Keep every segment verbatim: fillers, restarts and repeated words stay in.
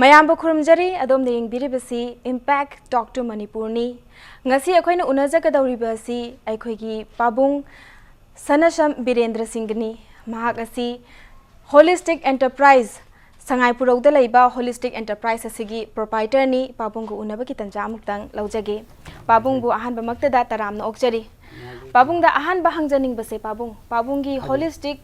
ꯃꯌꯥꯝꯕꯨ ꯈꯨꯔꯨꯝꯖꯔꯤ꯫ ꯑꯗꯣꯝꯅ ꯌꯦꯡꯕꯤꯔꯤꯕꯁꯤ Impact Talk to ꯃꯅꯤꯄꯨꯔꯅꯤ꯫ ꯉꯁꯤ ꯑꯩꯈꯣꯏꯅ ꯎꯅꯖꯒꯗꯧꯔꯤꯕ ꯑꯁꯤ ꯑꯩꯈꯣꯏꯒꯤ ꯄꯥꯕꯨꯡ ꯁꯅꯥꯁꯝ ꯕꯤꯔꯦꯟꯗ꯭ꯔ ꯁꯤꯡꯒꯅꯤ꯫ ꯃꯍꯥꯛ ꯑꯁꯤ Holistic Enterprise, ꯁꯉꯥꯏꯄꯨꯔꯧꯗ ꯂꯩꯕ Holistic Enterprise ꯑꯁꯤꯒꯤ proprietorꯅꯤ꯫ ꯄꯥꯕꯨꯡꯒ ꯎꯅꯕꯒꯤ ꯇꯟꯖꯥ ꯑꯃꯨꯛꯇꯪ ꯂꯧꯖꯒꯦ꯫ ꯄꯥꯕꯨꯡꯕꯨ ꯑꯍꯥꯟꯕꯃꯛꯇꯗ ꯇꯔꯥꯝꯅ ꯑꯣꯛꯆꯔꯤ꯫ ꯄꯥꯕꯨꯡꯗ ꯑꯍꯥꯟꯕ ꯍꯪꯖꯅꯤꯡꯕꯁꯦ, ꯄꯥꯕꯨꯡ, ꯄꯥꯕꯨꯡꯒꯤ ꯍꯥꯏꯕꯤꯌꯨ꯫ Holistic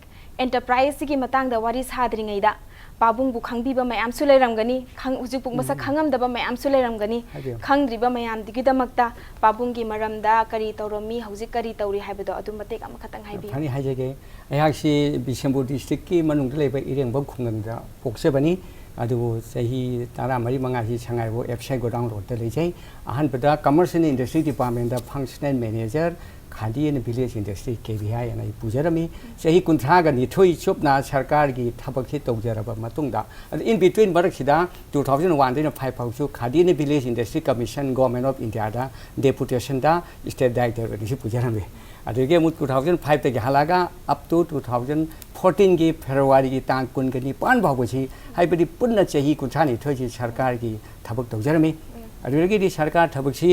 Enterpriseꯁꯤꯒꯤ ꯃꯇꯥꯡꯗ ꯋꯥꯔꯤ ꯁꯥꯗ꯭ꯔꯤꯉꯩꯗ ꯄꯥꯕꯨꯡꯕꯨ ꯈꯪꯕꯤꯕ ꯃꯌꯥꯝꯁꯨ ꯂꯩꯔꯝꯒꯅꯤ, ꯈꯪ-, ꯍꯧꯖꯤꯛꯄꯨ ꯃꯁꯛ ꯎꯝ꯫ ꯈꯪꯉꯝꯗꯕ ꯃꯌꯥꯝꯁꯨ ꯂꯩꯔꯝꯒꯅꯤ꯫ ꯍꯥꯏꯕꯤꯌꯨ꯫ ꯈꯪꯗ꯭ꯔꯤꯕ ꯃꯌꯥꯝꯗꯨꯒꯤꯗꯃꯛꯇ ꯄꯥꯕꯨꯡꯒꯤ ꯃꯔꯝꯗ ꯀꯔꯤ ꯇꯧꯔꯝꯃꯤ, ꯍꯧꯖꯤꯛ ꯀꯔꯤ ꯇꯧꯔꯤ ꯍꯥꯏꯕꯗꯣ ꯑꯗꯨ ꯃꯇꯦꯛ ꯑꯃꯈꯛꯇꯪ ꯍꯥꯏꯕꯤꯌꯨ꯫ ꯐꯅꯤ, ꯍꯥꯏꯖꯒꯦ꯫ ꯑꯩꯍꯥꯛꯁꯤ ꯕꯤꯁꯦꯝꯄꯨꯔ districtꯀꯤ ꯃꯅꯨꯡꯗ ꯂꯩꯕ ꯏꯔꯦꯡꯕꯝ ꯈꯨꯡꯒꯪꯗ ꯄꯣꯛꯆꯕꯅꯤ꯫ ꯑꯗꯨꯕꯨ ꯆꯍꯤ ꯇꯔꯥꯃꯔꯤ ꯃꯉꯥꯁꯤ ꯁꯉꯥꯏꯄꯨꯔꯧ F C I godown roadꯇ ꯂꯩꯖꯩ꯫ ꯑꯍꯥꯟꯕꯗ Commerce and Industry Departmentꯇ Functional Manager, Khadi and Village Industry, K V I ꯍꯥꯏꯅ ꯑꯩ ꯄꯨꯖꯔꯝꯃꯤ꯫ ꯆꯍꯤ ꯀꯨꯟꯊ꯭ꯔꯥꯒ ꯅꯤꯊꯣꯏ ꯆꯨꯞꯅ ꯁꯔꯀꯥꯔꯒꯤ ꯊꯕꯛꯁꯤ ꯇꯧꯖꯔꯕ ꯃꯇꯨꯡꯗ, ꯑꯗꯨ in between ꯃꯔꯛꯁꯤꯗ two thousand oneꯗꯩꯅ five ꯐꯥꯎꯁꯨ Khadi and Village Industry Commission, Government of Indiaꯗ deputationꯗ state director ꯑꯣꯏꯅꯁꯨ ꯄꯨꯖꯔꯝꯃꯤ꯫ ꯑꯗꯨꯗꯒꯤ ꯑꯃꯨꯛ two thousand fiveꯇꯒꯤ ꯍꯜꯂꯛꯑꯒ up to two thousand fourteenꯒꯤ Februaryꯒꯤ ꯇꯥꯡ ꯀꯨꯟꯒ ꯅꯤꯄꯥꯟ ꯐꯥꯎꯕꯁꯤ, ꯍꯥꯏꯕꯗꯤ ꯄꯨꯟꯅ ꯆꯍꯤ ꯀꯨꯟꯊ꯭ꯔꯥ ꯅꯤꯊꯣꯏꯁꯤ ꯁꯔꯀꯥꯔꯒꯤ ꯊꯕꯛ ꯇꯧꯖꯔꯝꯃꯤ꯫ ꯎꯝ꯫ ꯑꯗꯨꯗꯒꯤꯗꯤ ꯁꯔꯀꯥꯔ ꯊꯕꯛꯁꯤ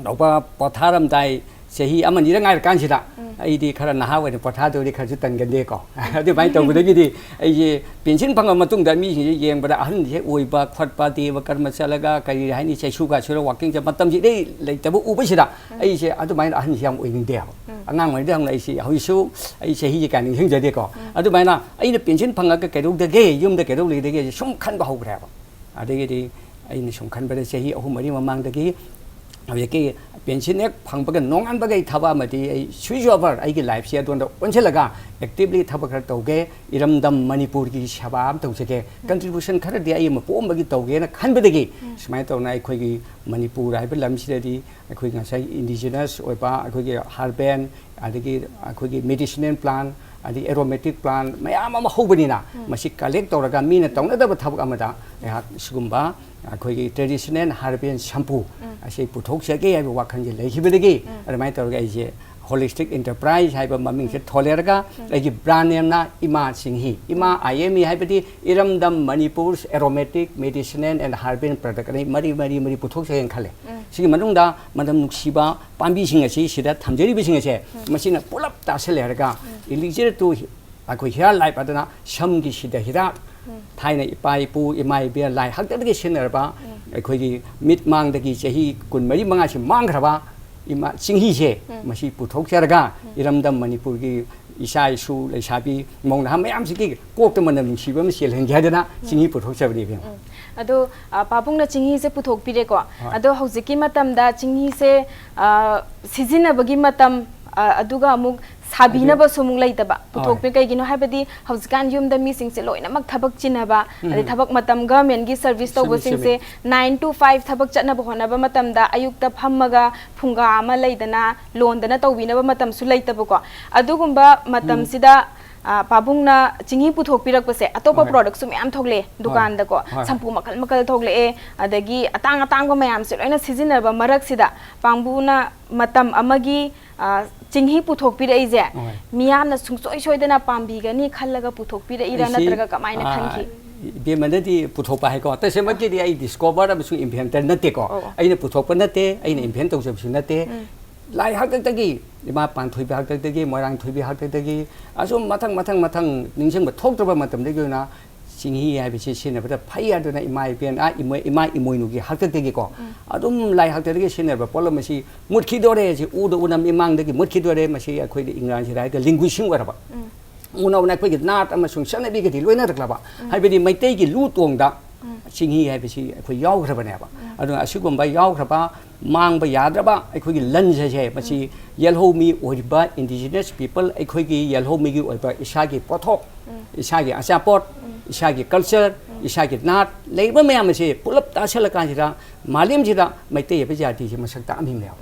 ꯇꯧꯕ ꯄꯣꯊꯥꯔꯝꯗꯥꯏ ꯆꯍꯤ ꯑꯃ ꯑꯅꯤꯗ ꯉꯥꯏꯔꯀꯥꯟꯁꯤꯗ ꯎꯝ꯫ ꯑꯩꯗꯤ ꯈꯔ ꯅꯍꯥ ꯑꯣꯏꯅ ꯄꯣꯊꯥꯗꯣꯏꯗꯤ ꯈꯔꯁꯨ ꯇꯟꯒꯟꯗꯦꯀꯣ꯫ ꯑꯗꯨꯃꯥꯏꯅ ꯇꯧꯕꯗꯒꯤꯗꯤ ꯑꯩꯁꯦ pension ꯐꯪꯉ ꯃꯇꯨꯡꯗ ꯃꯤꯁꯤꯡꯁꯦ ꯌꯦꯡꯕꯗ ꯑꯍꯟ ꯍꯦꯛ ꯑꯣꯏꯕ ꯈꯣꯠꯄ, ꯗꯦꯕ ꯀꯔꯃ ꯆꯠꯂꯒ ꯀꯔꯤ ꯍꯥꯏꯅꯤ, ꯆꯩꯁꯨꯒ ꯁꯨꯔ walking ꯆꯠ-, ꯃꯇꯝꯁꯤ ꯏꯔꯩ ꯂꯩꯇꯕ ꯎꯕꯁꯤꯗ ꯎꯝ꯫ ꯑꯩꯁꯦ ꯑꯗꯨꯃꯥꯏꯅ ꯑꯍꯟꯁꯤ ꯌꯥꯝ ꯑꯣꯏꯅꯤꯡꯗꯦꯕ꯫ ꯎꯝ꯫ ꯑꯉꯥꯡ ꯑꯣꯏꯔꯤꯉꯩꯗ ꯍꯧꯅ ꯑꯩꯁꯦ ꯍꯧꯖꯤꯛꯁꯨ ꯑꯩ ꯆꯍꯤꯁꯦ ꯀꯌꯥ ꯅꯤꯡꯁꯤꯡꯖꯗꯦꯀꯣ꯫ ꯎꯝ꯫ ꯑꯗꯨꯃꯥꯏꯅ ꯑꯩꯅ pension ꯐꯪꯉꯒ ꯀꯩꯗꯧꯗꯒꯦ, ꯌꯨꯝꯗ ꯀꯩꯗꯧ ꯂꯩꯗꯒꯦ ꯁꯨꯝ ꯈꯟꯕ ꯍꯧꯈ꯭ꯔꯦꯕ꯫ ꯑꯗꯒꯤꯗꯤ ꯑꯩꯅ ꯁꯨꯝ ꯈꯟꯕꯗ ꯆꯍꯤ ꯑꯍꯨꯝ ꯃꯔꯤ ꯃꯃꯥꯡꯗꯒꯤ ꯍꯧꯖꯤꯛꯀꯤ pension ꯍꯦꯛ ꯐꯪꯕꯒ ꯅꯣꯡꯉꯥꯟꯕꯒ ꯑꯩ ꯊꯕꯛ ꯑꯃꯗꯤ ꯑꯩ switch over, ꯑꯩꯒꯤ lifeꯁꯦ ꯑꯗꯣꯝꯗ ꯑꯣꯟꯁꯤꯜꯂꯒ actively ꯊꯕꯛ ꯈꯔ ꯇꯧꯒꯦ, ꯏꯔꯝꯗꯝ ꯃꯅꯤꯄꯨꯔꯒꯤ ꯁꯦꯕꯥ ꯑꯃ ꯇꯧꯖꯒꯦ, contribution ꯈꯔꯗꯤ ꯑꯩ ꯑꯃ ꯄꯣꯛꯑꯝꯕꯒꯤ ꯇꯧꯒꯦꯅ ꯈꯟꯕꯗꯒꯤ ꯎꯝ꯫ ꯁꯨꯃꯥꯏꯅ ꯇꯧꯅ ꯑꯩꯈꯣꯏꯒꯤ ꯃꯅꯤꯄꯨꯔ ꯍꯥꯏꯕ ꯂꯝꯁꯤꯗꯗꯤ ꯑꯩꯈꯣꯏ ꯉꯁꯥꯏ indigenous ꯑꯣꯏꯕ ꯑꯩꯈꯣꯏꯒꯤ herbane, ꯑꯗꯒꯤ ꯑꯩꯈꯣꯏꯒꯤ medicinal plant, ꯑꯗꯒꯤ aromatic plant ꯃꯌꯥꯝ ꯑꯃ ꯍꯧꯕꯅꯤꯅ ꯎꯝ꯫ ꯃꯁꯤ collect ꯇꯧꯔꯒ ꯃꯤꯅ ꯇꯧꯅꯗꯕ ꯊꯕꯛ ꯑꯃꯗ ꯑꯩꯍꯥꯛ ꯁꯤꯒꯨꯝꯕ ꯑꯩꯈꯣꯏꯒꯤ traditional herbane shampoo ꯎꯝ꯫ ꯑꯁꯤ ꯄꯨꯊꯣꯛꯆꯒꯦ ꯍꯥꯏꯕ ꯋꯥꯈꯜꯁꯦ ꯂꯩꯈꯤꯕꯗꯒꯤ ꯎꯝ꯫ ꯑꯗꯨꯃꯥꯏꯅ ꯇꯧꯔꯒ ꯑꯩꯁꯦ Holistic Enterprise ꯍꯥꯏꯕ ꯃꯃꯤꯡꯁꯦ ꯊꯣꯜꯂꯦꯔꯒ ꯑꯩꯒꯤ brand nameꯅ ꯏꯃꯥ ꯆꯤꯡꯍꯤ꯫ ꯏꯃꯥ I M E ꯍꯥꯏꯕꯗꯤ ꯏꯔꯝꯗꯝ Manipur's Aromatic Medicinal and Herbal Product ꯑꯅꯤ ꯃꯔꯤ ꯃꯔꯤ ꯃꯔꯤ ꯄꯨꯊꯣꯛꯆꯒꯦꯅ ꯈꯜꯂꯦ꯫ ꯁꯤꯒꯤ ꯃꯅꯨꯡꯗ ꯃꯅꯝ ꯅꯨꯡꯁꯤꯕ ꯄꯥꯝꯕꯤꯁꯤꯡ ꯑꯁꯤ ꯁꯤꯗ ꯊꯝꯖꯔꯤꯕꯁꯤꯡ ꯑꯁꯦ ꯃꯁꯤꯅ ꯄꯨꯂꯞ ꯇꯥꯁꯜꯂꯦꯔꯒ elixir to ꯑꯩꯈꯣꯏ hair life ꯑꯗꯨꯅ ꯁꯝꯒꯤ ꯁꯤꯗ ꯍꯤꯗꯥꯛ, ꯊꯥꯏꯅ ꯏꯄꯥ ꯏꯄꯨ ꯏꯃꯥ ꯏꯕꯦꯜ ꯂꯥꯏ ꯍꯥꯛꯇꯛꯇꯒꯤ ꯁꯤꯖꯤꯟꯅꯔꯕ ꯑꯩꯈꯣꯏꯒꯤ ꯃꯤꯠ ꯃꯥꯡꯗꯒꯤ ꯆꯍꯤ ꯀꯨꯟꯃꯔꯤ ꯃꯉꯥꯁꯤ ꯃꯥꯡꯈ꯭ꯔꯕ ꯏꯃꯥ ꯆꯤꯡꯍꯤꯁꯦ ꯃꯁꯤ ꯄꯨꯊꯣꯛꯆꯔꯒ ꯏꯔꯝꯗꯝ ꯃꯅꯤꯄꯨꯔꯒꯤ ꯏꯆꯥ ꯏꯁꯨ ꯂꯩꯁꯥꯕꯤ ꯃꯧ ꯅꯍꯥ ꯃꯌꯥꯝꯁꯤꯒꯤ ꯀꯣꯛꯇ ꯃꯅꯝ ꯅꯨꯡꯁꯤꯕ ꯑꯃ ꯆꯦꯜꯍꯟꯒꯦ ꯍꯥꯏꯗꯅ ꯆꯤꯡꯍꯤ ꯄꯨꯊꯣꯛꯆꯕꯅꯦ ꯏꯕꯦꯝꯃ꯫ ꯑꯗꯣ ꯑ, ꯄꯥꯕꯨꯡꯅ ꯆꯤꯡꯍꯤꯁꯦ ꯄꯨꯊꯣꯛꯄꯤꯔꯦꯀꯣ꯫ ꯑꯗꯣ ꯍꯧꯖꯤꯛꯀꯤ ꯃꯇꯝꯗ ꯆꯤꯡꯍꯤꯁꯦ ꯑ, ꯁꯤꯖꯤꯟꯅꯕꯒꯤ ꯃꯇꯝ ꯑ, ꯑꯗꯨꯒ ꯑꯃꯨꯛ ꯁꯥꯕꯤꯅꯕꯁꯨ ꯑꯃꯨꯛ ꯂꯩꯇꯕ ꯄꯨꯊꯣꯛꯄꯤ꯫ ꯀꯩꯒꯤꯅꯣ ꯍꯥꯏꯕꯗꯤ ꯍꯧꯖꯤꯛꯀꯥꯟ ꯌꯨꯝꯗ ꯃꯤꯁꯤꯡꯁꯦ ꯂꯣꯏꯅꯃꯛ ꯊꯕꯛ ꯆꯤꯟꯅꯕ, ꯑꯗꯩ ꯊꯕꯛ ꯃꯇꯝ governmentꯀꯤ service ꯇꯧꯕꯁꯤꯡꯁꯦ nine to five ꯊꯕꯛ ꯆꯠꯅꯕ ꯍꯣꯠꯅꯕ ꯃꯇꯝꯗ ꯑꯌꯨꯛꯇ ꯐꯝꯃꯒ ꯐꯨꯡꯒꯥ ꯑꯃ ꯂꯩꯗꯅ ꯂꯣꯟꯗꯅ ꯇꯧꯕꯤꯅꯕ ꯃꯇꯝꯁꯨ ꯂꯩꯇꯕꯀꯣ꯫ ꯑꯗꯨꯒꯨꯝꯕ ꯃꯇꯝꯁꯤꯗ ꯑ, ꯄꯥꯕꯨꯡꯅ ꯆꯤꯡꯍꯤ ꯄꯨꯊꯣꯛꯄꯤꯔꯛꯄꯁꯦ ꯑꯇꯣꯞꯄ productꯁꯨ ꯃꯌꯥꯝ ꯊꯣꯛꯂꯛꯑꯦ ꯗꯨꯀꯥꯟꯗꯀꯣ꯫ ꯁꯝꯄꯨ ꯃꯈꯜ ꯃꯈꯜ ꯊꯣꯛꯂꯛꯑꯦ, ꯑꯗꯒꯤ ꯑꯇꯥꯡ ꯑꯇꯥꯡꯕ ꯃꯌꯥꯝꯁꯦ ꯂꯣꯏꯅ ꯁꯤꯖꯤꯟꯅꯕ ꯃꯔꯛꯁꯤꯗ ꯄꯥꯕꯨꯡꯅ ꯃꯇꯝ ꯑꯃꯒꯤ ꯑ, ꯆꯤꯡꯍꯤ ꯄꯨꯊꯣꯛꯄꯤꯔꯛꯏꯁꯦ ꯃꯤꯌꯥꯝꯅ ꯁꯨꯡꯁꯣꯏ ꯁꯣꯏꯗꯅ ꯄꯥꯝꯕꯤꯒꯅꯤ ꯈꯜꯂꯒ ꯄꯨꯊꯣꯛꯄꯤꯔꯛꯏꯔꯥ? ꯅꯠꯇ꯭ꯔꯒ ꯀꯃꯥꯏꯅ ꯈꯟꯈꯤ? ꯏꯕꯦꯝꯃꯅꯗꯤ ꯄꯨꯊꯣꯛꯄ ꯍꯥꯏꯀꯣ, ꯇꯁꯦꯡꯃꯛꯀꯤꯗꯤ ꯑꯩ discover ꯑꯃꯁꯨꯡ inventor ꯅꯠꯇꯦꯀꯣ꯫ ꯑꯩꯅ ꯄꯨꯊꯣꯛꯄ ꯅꯠꯇꯦ, ꯑꯩꯅ invent ꯇꯧꯖꯕꯁꯨ ꯅꯠꯇꯦ꯫ ꯂꯥꯏ ꯍꯥꯛꯇꯛꯇꯒꯤ ꯏꯃꯥ ꯄꯥꯟꯊꯣꯏꯕꯤ ꯍꯥꯛꯇꯛꯇꯒꯤ, ꯃꯣꯏꯔꯥꯡꯊꯣꯏꯕꯤ ꯍꯥꯛꯇꯛꯇꯒꯤ ꯑꯁꯨꯝ ꯃꯊꯪ ꯃꯊꯪ ꯃꯊꯪ ꯅꯤꯡꯁꯤꯡꯕ ꯊꯣꯛꯇ꯭ꯔꯕ ꯃꯇꯝꯗꯒꯤ ꯑꯣꯏꯅ ꯆꯤꯡꯍꯤ ꯍꯥꯏꯕꯁꯤ ꯁꯤꯖꯤꯟꯅꯕꯗ ꯐꯩ ꯍꯥꯏꯗꯨꯅ ꯏꯃꯥ ꯏꯕꯦꯟ ꯑꯥ ꯏꯃꯣꯏ-, ꯏꯃꯥ ꯏꯃꯣꯏꯅꯨꯒꯤ ꯍꯥꯛꯇꯛꯇꯒꯤꯀꯣ ꯑꯗꯨꯝ ꯂꯥꯏ ꯍꯥꯛꯇꯛꯇꯒꯤ ꯁꯤꯖꯤꯟꯅꯔꯕ ꯄꯣꯠꯂꯝ ꯑꯁꯤ ꯃꯨꯠꯈꯤꯗꯣꯔꯦ, ꯁꯤ ꯎꯗ ꯎꯅ ꯃꯤꯃꯥꯡꯗꯒꯤ ꯃꯨꯠꯈꯤꯗꯣꯔꯦ꯫ ꯃꯁꯤ ꯑꯩꯈꯣꯏꯗ ꯏꯪꯒ꯭ꯔꯥꯖꯤꯗ ꯍꯥꯏꯔꯒ linguishing ꯑꯣꯏꯔꯕ ꯎꯅ ꯎꯅ ꯑꯩꯈꯣꯏꯒꯤ ꯅꯥꯠ ꯑꯃꯁꯨꯡ ꯆꯠꯅꯕꯤꯒꯗꯤ ꯂꯣꯏꯅꯔꯛꯂꯕ ꯍꯥꯏꯕꯗꯤ ꯃꯩꯇꯩꯒꯤ ꯂꯨ ꯇꯣꯡꯗ ꯆꯤꯡꯍꯤ ꯍꯥꯏꯕꯁꯤ ꯑꯩꯈꯣꯏ ꯌꯥꯎꯈ꯭ꯔꯕꯅꯦꯕ꯫ ꯑꯗꯨꯅ ꯑꯁꯤꯒꯨꯝꯕ ꯌꯥꯎꯈ꯭ꯔꯕ ꯃꯥꯡꯕ ꯌꯥꯗ꯭ꯔꯕ ꯑꯩꯈꯣꯏꯒꯤ ꯂꯟꯁ ꯑꯁꯦ ꯃꯁꯤ ꯌꯦꯜꯍꯧꯃꯤ ꯑꯣꯏꯔꯤꯕ indigenous people ꯑꯩꯈꯣꯏꯒꯤ ꯌꯦꯜꯍꯧꯃꯤꯒꯤ ꯑꯣꯏꯕ ꯏꯁꯥꯒꯤ ꯄꯣꯠꯊꯣꯛ, ꯏꯁꯥꯒꯤ ꯑꯆꯥꯄꯣꯠ, ꯏꯁꯥꯒꯤ culture, ꯏꯁꯥꯒꯤ ꯅꯥꯠ ꯂꯩꯔꯤꯕ ꯃꯌꯥꯝ ꯑꯁꯤ ꯄꯨꯂꯞ ꯇꯥꯁꯜꯂꯀꯥꯟꯁꯤꯗ ꯃꯥꯂꯦꯝꯁꯤꯗ ꯃꯩꯇꯩ ꯍꯥꯏꯕ ꯖꯥꯇꯤꯁꯤ ꯃꯁꯛ ꯇꯥꯛꯑꯝꯃꯤꯕꯅꯦꯕ꯫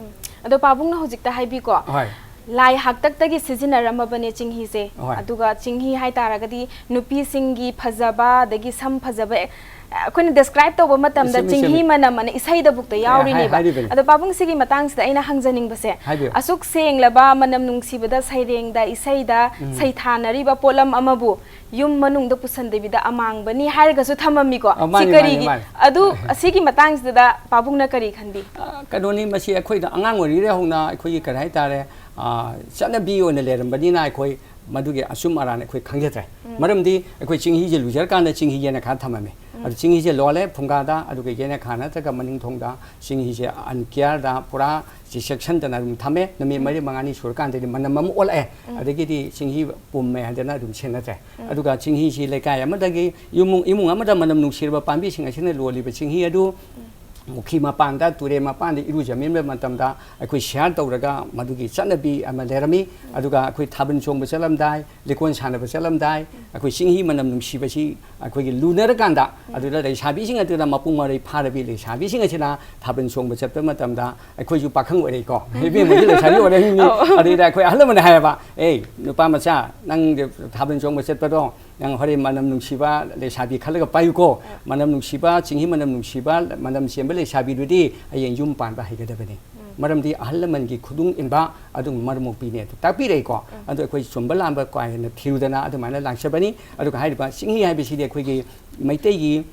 ꯑꯗꯣ ꯄꯥꯕꯨꯡꯅ ꯍꯧꯖꯤꯛꯇ ꯍꯥꯏꯕꯤꯀꯣ, ꯍꯣꯏ꯫ ꯂꯥꯏ ꯍꯥꯛꯇꯛꯇꯒꯤ ꯁꯤꯖꯤꯟꯅꯔꯝꯃꯕꯅꯦ ꯆꯤꯡꯍꯤꯁꯦ꯫ ꯍꯣꯏ꯫ ꯑꯗꯨꯒ ꯆꯤꯡꯍꯤ ꯍꯥꯏꯇꯥꯔꯒꯗꯤ ꯅꯨꯄꯤꯁꯤꯡꯒꯤ ꯐꯖꯕ, ꯑꯗꯒꯤ ꯁꯝ ꯐꯖꯕ, ꯑꯦ, ꯑꯩꯈꯣꯏꯅ describe ꯇꯧꯕ ꯃꯇꯝꯗ ꯏꯁꯦꯝ ꯆꯤꯡꯍꯤ ꯏꯁꯦꯝꯃꯤ꯫ ꯃꯅꯝ ꯑꯅ ꯏꯁꯩꯗꯕꯨꯛꯇ ꯑꯦ, ꯍꯥꯏ-, ꯌꯥꯎꯔꯤꯅꯦꯕ꯫ ꯍꯥꯏꯔꯤꯕꯅꯤ꯫ ꯑꯗꯣ ꯄꯥꯕꯨꯡ, ꯁꯤꯒꯤ ꯃꯇꯥꯡꯁꯤꯗ ꯑꯩꯅ ꯍꯪꯖꯅꯤꯡꯕꯁꯦ, ꯍꯥꯏꯕꯤꯌꯨ꯫ ꯑꯁꯨꯛ ꯁꯦꯡꯂꯕ ꯃꯅꯝ ꯅꯨꯡꯁꯤꯕꯗ ꯁꯩꯔꯦꯡꯗ, ꯏꯁꯩꯗ ꯎꯝ꯫ ꯁꯩꯊꯥꯅꯔꯤꯕ ꯄꯣꯠꯂꯝ ꯑꯃꯕꯨ ꯌꯨꯝ ꯃꯅꯨꯡꯗ ꯄꯨꯁꯟꯗꯕꯤꯗ ꯑꯃꯥꯡꯕꯅꯤ ꯍꯥꯏꯔꯒꯁꯨ ꯊꯝꯃꯝꯃꯤꯀꯣ꯫ ꯑ, ꯁꯤ ꯃꯥꯅꯤ, ꯃꯥꯅꯤ, ꯀꯔꯤꯒꯤ? ꯃꯥꯅꯤ꯫ ꯑꯗꯨ ꯑꯁꯤꯒꯤ ꯃꯇꯥꯡꯁꯤꯗ ꯄꯥꯕꯨꯡꯅ ꯀꯔꯤ ꯈꯟꯕꯤ? ꯑ, ꯀꯩꯅꯣꯅꯤ, ꯃꯁꯤ ꯑꯩꯈꯣꯏꯗ ꯑꯉꯥꯡ ꯑꯣꯏꯔꯤꯉꯩ ꯍꯧꯅ ꯑꯩꯈꯣꯏꯒꯤ ꯀꯔꯤ ꯍꯥꯏꯇꯥꯔꯦ, ꯑ, ꯆꯠꯅꯕꯤ ꯑꯣꯏꯅ ꯂꯩꯔꯝꯕꯅꯤꯅ ꯑꯩꯈꯣꯏ ꯃꯗꯨꯒꯤ ꯑꯆꯨꯝ ꯑꯔꯥꯟ ꯑꯩꯈꯣꯏ ꯈꯪꯖꯗ꯭ꯔꯦ꯫ ꯎꯝ꯫ ꯃꯔꯝꯗꯤ ꯑꯩꯈꯣꯏ ꯆꯤꯡꯍꯤꯁꯦ ꯂꯨꯖꯔꯀꯥꯟꯗ ꯆꯤꯡꯍꯤ ꯌꯦꯅꯈꯥ ꯊꯝꯃꯝꯃꯤ꯫ ꯎꯝ꯫ ꯑꯗꯨ ꯆꯤꯡꯍꯤꯁꯦ ꯂꯣꯜꯂꯦ ꯐꯨꯡꯒꯥꯗ, ꯑꯗꯨꯒ ꯌꯦꯅꯈꯥ ꯅꯠꯇ꯭ꯔꯒ ꯃꯅꯤꯡ ꯊꯣꯡꯗ ꯆꯤꯡꯍꯤꯁꯦ uncareꯗ ꯄꯨꯔꯥ ꯁꯤ ꯆꯦꯛꯁꯤꯟꯗꯅ ꯑꯗꯨꯝ ꯊꯝꯃꯦ꯫ ꯅꯨꯃꯤꯠ ꯎꯝ꯫ ꯃꯔꯤ ꯃꯉꯥꯅꯤ ꯁꯨꯔꯀꯥꯟꯗꯗꯤ ꯃꯅꯝ ꯑꯃ ꯑꯣꯜꯂꯛꯑꯦ꯫ ꯎꯝ꯫ ꯑꯗꯒꯤꯗꯤ ꯆꯤꯡꯍꯤ ꯄꯨꯝꯃꯦ ꯍꯥꯏꯗꯅ ꯑꯗꯨꯝ ꯁꯦꯟꯅꯗ꯭ꯔꯦ꯫ ꯎꯝ꯫ ꯑꯗꯨꯒ ꯆꯤꯡꯍꯤꯁꯤ ꯂꯩꯀꯥꯏ ꯑꯃꯗꯒꯤ ꯏꯃꯨꯡ, ꯏꯃꯨꯡ ꯑꯃꯗ ꯃꯅꯝ ꯅꯨꯡꯁꯤꯔꯕ ꯄꯥꯝꯕꯤꯁꯤꯡ ꯑꯁꯤꯅ ꯂꯣꯜꯂꯤꯕ ꯆꯤꯡꯍꯤ ꯑꯗꯨ ꯎꯝ꯫ ꯄꯨꯈ꯭ꯔꯤ ꯃꯄꯥꯟꯗ, ꯇꯨꯔꯦꯜ ꯃꯄꯥꯟꯗ ꯏꯔꯨꯖꯃꯤꯟꯅꯕ ꯃꯇꯝꯗ ꯑꯩꯈꯣꯏ share ꯇꯧꯔꯒ ꯃꯗꯨꯒꯤ ꯆꯠꯅꯕꯤ ꯑꯃ ꯂꯩꯔꯝꯃꯤ꯫ ꯎꯝ꯫ ꯑꯗꯨꯒ ꯑꯩꯈꯣꯏ ꯊꯥꯕꯜ ꯆꯣꯡꯕ ꯆꯠꯂꯝꯗꯥꯏ, ꯂꯤꯀꯣꯟ ꯁꯥꯟꯅꯕ ꯆꯠꯂꯝꯗꯥꯏ, ꯎꯝ꯫ ꯑꯩꯈꯣꯏ ꯆꯤꯡꯍꯤ ꯃꯅꯝ ꯅꯨꯡꯁꯤꯕꯁꯤ ꯑꯩꯈꯣꯏꯒꯤ ꯂꯨꯅꯔꯀꯥꯟꯗ, ꯎꯝ꯫ ꯑꯗꯨꯗ ꯂꯩꯁꯥꯕꯤꯁꯤꯡ ꯑꯗꯨꯗ ꯃꯄꯨꯡ ꯃꯔꯩ ꯐꯥꯔꯕꯤ ꯂꯩꯁꯥꯕꯤꯁꯤꯡ ꯑꯁꯤꯅ ꯊꯥꯕꯜ ꯆꯣꯡꯕ ꯆꯠꯄ ꯃꯇꯝꯗ, ꯑꯩꯈꯣꯏꯁꯨ ꯄꯥꯈꯪ ꯑꯣꯏꯔꯛꯏꯀꯣ, ꯎꯝ꯫ ꯏꯕꯦꯝꯃꯒꯤ ꯂꯩꯁꯥꯕꯤ ꯑꯣꯏꯔꯛꯏꯅꯤ꯫ ꯑꯧ꯫ ꯑꯗꯨꯗ ꯑꯩꯈꯣꯏ ꯑꯍꯜ ꯂꯃꯟꯅ ꯍꯥꯏꯌꯦꯕ, "ꯑꯦ, ꯅꯨꯄꯥ ꯃꯆꯥ, ꯅꯪ ꯊꯥꯕꯜ ꯆꯣꯡꯕ ꯆꯠꯄꯗꯣ ꯅꯪ ꯍꯣꯔꯦꯟ ꯃꯅꯝ ꯅꯨꯡꯁꯤꯕ ꯂꯩꯁꯥꯕꯤ ꯈꯜꯂꯒ ꯄꯥꯏꯌꯨꯀꯣ꯫ ꯑ꯫ ꯃꯅꯝ ꯅꯨꯡꯁꯤꯕ, ꯆꯤꯡꯍꯤ ꯃꯅꯝ ꯅꯨꯡꯁꯤꯕ, ꯃꯅꯝ ꯆꯦꯟꯕ ꯂꯩꯁꯥꯕꯤꯗꯨꯗꯤ ꯍꯌꯦꯡ ꯌꯨꯝ ꯄꯥꯟꯕ ꯍꯩꯒꯗꯕꯅꯤ꯫ ꯎꯝ꯫ ꯃꯔꯝꯗꯤ ꯑꯍꯜ ꯂꯃꯟꯒꯤ ꯈꯨꯗꯨꯡ ꯏꯟꯕ ꯑꯗꯨꯒꯨꯝꯕ ꯃꯔꯨꯝ ꯃꯣꯛꯄꯤꯅꯦ" ꯑꯗꯨ ꯇꯥꯛꯄꯤꯔꯛꯏꯀꯣ꯫ ꯎꯝ꯫ ꯑꯗꯣ ꯑꯩꯈꯣꯏ ꯆꯨꯝꯕ ꯂꯥꯟꯕ ꯀꯥ ꯍꯦꯟꯅ ꯊꯤꯔꯨꯗꯅ ꯑꯗꯨꯃꯥꯏꯅ ꯂꯥꯛꯆꯕꯅꯤ꯫ ꯑꯗꯨꯒ ꯍꯥꯏꯔꯤꯕ ꯆꯤꯡꯍꯤ ꯍꯥꯏꯕꯁꯤꯗꯤ ꯑꯩꯈꯣꯏꯒꯤ ꯃꯩꯇꯩꯒꯤ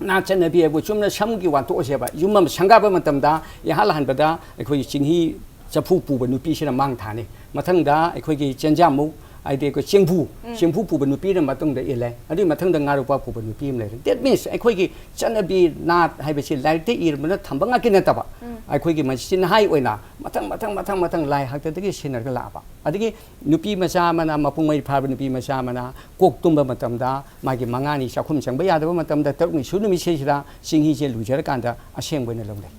ꯅꯥꯠ ꯆꯠꯅꯕꯤ ꯍꯥꯏꯕꯨ ꯆꯨꯝꯅ ꯁꯝꯒꯤ ꯋꯥ ꯇꯣꯛꯑꯁꯦꯕ, ꯌꯨꯝ ꯑꯃ ꯁꯪꯒꯥꯕ ꯃꯇꯝꯗ ꯏꯍꯥꯟ ꯍꯥꯟꯕꯗ ꯑꯩꯈꯣꯏꯒꯤ ꯆꯤꯡꯍꯤ ꯆꯐꯨ ꯄꯨꯕ ꯅꯨꯄꯤꯁꯤꯅ ꯃꯥꯡ ꯊꯥꯅꯤ꯫ ꯃꯊꯪꯗ ꯑꯩꯈꯣꯏꯒꯤ ꯆꯦꯟꯖꯥꯃꯨꯛ, ꯍꯥꯏꯗꯤ ꯑꯩꯈꯣꯏ ꯆꯦꯡꯐꯨ, ꯎꯝ꯫ ꯆꯦꯡꯐꯨ ꯄꯨꯕ ꯅꯨꯄꯤꯅ ꯃꯇꯨꯡꯗ ꯏꯜꯂꯦ꯫ ꯑꯗꯨꯒꯤ ꯃꯊꯪꯗ ꯉꯥꯔꯨꯄꯥ ꯄꯨꯕ ꯅꯨꯄꯤ ꯑꯃ ꯂꯩꯔꯦ꯫ That means ꯑꯩꯈꯣꯏꯒꯤ ꯆꯠꯅꯕꯤ ꯅꯥꯠ ꯍꯥꯏꯕꯁꯤ ꯂꯥꯏꯔꯤꯛꯇ ꯏꯔꯕꯅ ꯊꯝꯕ ꯉꯥꯛꯇ ꯅꯠꯇꯕ, ꯎꯝ꯫ ꯑꯩꯈꯣꯏꯒꯤ ꯃꯁꯤ ꯆꯤꯟꯍꯥꯏ ꯑꯣꯏꯅ ꯃꯊꯪ, ꯃꯊꯪ, ꯃꯊꯪ, ꯃꯊꯪ ꯂꯥꯏ ꯍꯥꯛꯇꯛꯇꯒꯤ ꯁꯤꯟꯅꯔꯒ ꯂꯥꯛꯑꯕ꯫ ꯑꯗꯒꯤ ꯅꯨꯄꯤ ꯃꯆꯥ ꯑꯃꯅ, ꯃꯄꯨꯡ ꯃꯔꯩ ꯐꯥꯔꯕ ꯅꯨꯄꯤ ꯃꯆꯥ ꯑꯃꯅ ꯀꯣꯛ ꯇꯨꯝꯕ ꯃꯇꯝꯗ ꯃꯥꯒꯤ ꯃꯉꯥꯅꯤ ꯆꯥꯛꯈꯨꯝ ꯆꯪꯕ ꯌꯥꯗꯕ ꯃꯇꯝꯗ, ꯇꯔꯨꯛꯅꯤ ꯁꯨ ꯅꯨꯃꯤꯠꯁꯤꯗ ꯆꯤꯡꯍꯤꯁꯦ ꯂꯨꯖꯔꯀꯥꯟꯗ ꯑꯁꯦꯡꯕ ꯑꯣꯏꯅ ꯂꯧꯅꯩ꯫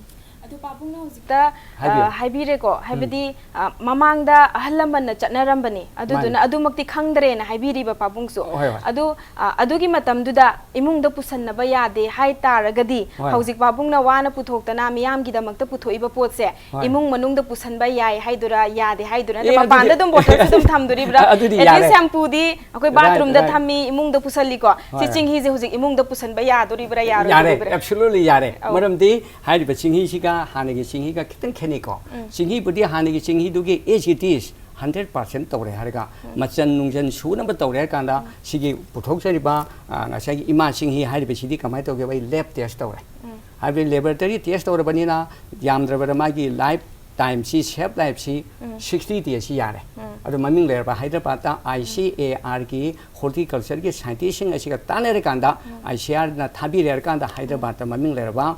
ꯄꯥꯕꯨꯡꯅ ꯍꯧꯖꯤꯛꯇ ꯍꯥꯏꯕꯤꯌꯨ꯫ ꯑ, ꯍꯥꯏꯕꯤꯔꯦꯀꯣ, ꯍꯥꯏꯕꯗꯤ, ꯑ, ꯃꯃꯥꯡꯗ ꯑꯍꯜ ꯂꯃꯟꯅ ꯆꯠꯅꯔꯝꯕꯅꯤ, ꯑꯗꯨꯗꯨꯅ ꯃꯥꯅꯤ꯫ ꯑꯗꯨꯃꯛꯇꯤ ꯈꯪꯗ꯭ꯔꯦꯅ ꯍꯥꯏꯕꯤꯔꯤꯕ ꯄꯥꯕꯨꯡꯁꯨ꯫ ꯍꯣꯏ, ꯍꯣꯏ꯫ ꯑꯗꯨ, ꯑ, ꯑꯗꯨꯒꯤ ꯃꯇꯝꯗꯨꯗ ꯏꯃꯨꯡꯗ ꯄꯨꯁꯟꯅꯕ ꯌꯥꯗꯦ ꯍꯥꯏ ꯇꯥꯔꯒꯗꯤ, ꯍꯣꯏ꯫ ꯍꯧꯖꯤꯛ ꯄꯥꯕꯨꯡꯅ ꯋꯥꯅ ꯄꯨꯊꯣꯛꯇꯅ ꯃꯤꯌꯥꯝꯒꯤꯗꯃꯛꯇ ꯄꯨꯊꯣꯛꯏꯕ ꯄꯣꯠꯁꯦ ꯍꯣꯏ꯫ ꯏꯃꯨꯡ ꯃꯅꯨꯡꯗ ꯄꯨꯁꯟꯕ ꯌꯥꯏ ꯍꯥꯏꯗꯨꯔꯥ, ꯌꯥꯗꯦ ꯍꯥꯏꯗꯨꯔꯥ? ꯑꯦ, ꯅꯠꯇ꯭ꯔ ꯑꯗꯨꯗꯤ ꯃꯄꯥꯟꯗ ꯑꯗꯨꯝ ꯕꯣꯇꯜꯁꯦ ꯑꯗꯨꯝ ꯊꯝꯗꯣꯔꯤꯕ꯭ꯔꯥ? ꯑꯗꯨꯗꯤ At least ꯌꯥꯔꯦ꯫ Shampooꯗꯤ ꯑꯩꯈꯣꯏ Right, ꯕꯥꯊꯔꯨꯝꯗ right. ꯊꯝꯃꯤ, ꯏꯃꯨꯡꯗ ꯄꯨꯁꯜꯂꯤꯀꯣ꯫ ꯁꯤ ꯍꯣꯏ꯫ ꯆꯤꯡꯍꯤꯁꯦ ꯍꯧꯖꯤꯛ ꯏꯃꯨꯡꯗ ꯄꯨꯁꯟꯕ ꯌꯥꯗꯣꯔꯤꯕ꯭ꯔꯥ, ꯌꯥꯔꯣꯏꯗꯣꯔꯤꯕ꯭ꯔꯥ? Absolutely ꯌꯥꯔꯦ꯫ ꯑꯧ꯫ ꯃꯔꯝꯗꯤ ꯍꯥꯏꯔꯤꯕ ꯆꯤꯡꯍꯤꯁꯤꯒ ꯍꯥꯟꯅꯒꯤ ꯆꯤꯡꯍꯤꯒ ꯈꯤꯇꯪ ꯈꯦꯠꯅꯩꯀꯣ꯫ ꯎꯝ꯫ ꯆꯤꯡꯍꯤꯕꯨꯗꯤ ꯍꯥꯟꯅꯒꯤ ꯆꯤꯡꯍꯤꯗꯨꯒꯤ as it is hundred percent ꯇꯧꯔꯦ ꯍꯥꯏꯔꯒ, ꯎꯝ꯫ ꯃꯆꯟ ꯅꯨꯡꯖꯟ ꯁꯨꯅꯕ ꯇꯧꯔꯦ ꯍꯥꯏꯔ ꯀꯥꯟꯗ, ꯎꯝ꯫ ꯁꯤꯒꯤ ꯄꯨꯊꯣꯛꯆꯔꯤꯕ, ꯑ, ꯉꯁꯥꯏꯒꯤ ꯏꯃꯥ ꯆꯤꯡꯍꯤ ꯍꯥꯏꯔꯤꯕꯁꯤꯗꯤ ꯀꯃꯥꯏꯅ ꯇꯧꯒꯦ? ꯑꯩ lab test ꯇꯧꯔꯦ꯫ ꯎꯝ꯫ ꯍꯥꯏꯕꯗꯤ laboratory test ꯇꯧꯔꯕꯅꯤꯅ, ꯌꯥꯝꯗ꯭ꯔꯕꯗ ꯃꯥꯒꯤ life time ꯁꯤ, shelf life ꯁꯤ ꯎꯝ꯫ Sixty days ꯁꯤ ꯌꯥꯔꯦ꯫ ꯎꯝ꯫ ꯑꯗꯣ ꯃꯃꯤꯡ ꯂꯩꯔꯕ ꯍꯥꯏꯗ꯭ꯔꯕꯥꯗꯇ ꯎꯝ꯫ I C A R ꯒꯤ horticulture ꯒꯤ scientist ꯁꯤꯡ ꯑꯁꯤꯒ ꯇꯥꯟꯅꯔꯀꯥꯟꯗ, ꯎꯝ꯫ I C A R ꯅ ꯊꯥꯕꯤꯔꯦ ꯍꯥꯏꯔ ꯀꯥꯟꯗ, ꯎꯝ꯫ ꯍꯥꯏꯗ꯭ꯔꯕꯥꯗꯇ ꯃꯃꯤꯡ ꯂꯩꯔꯕ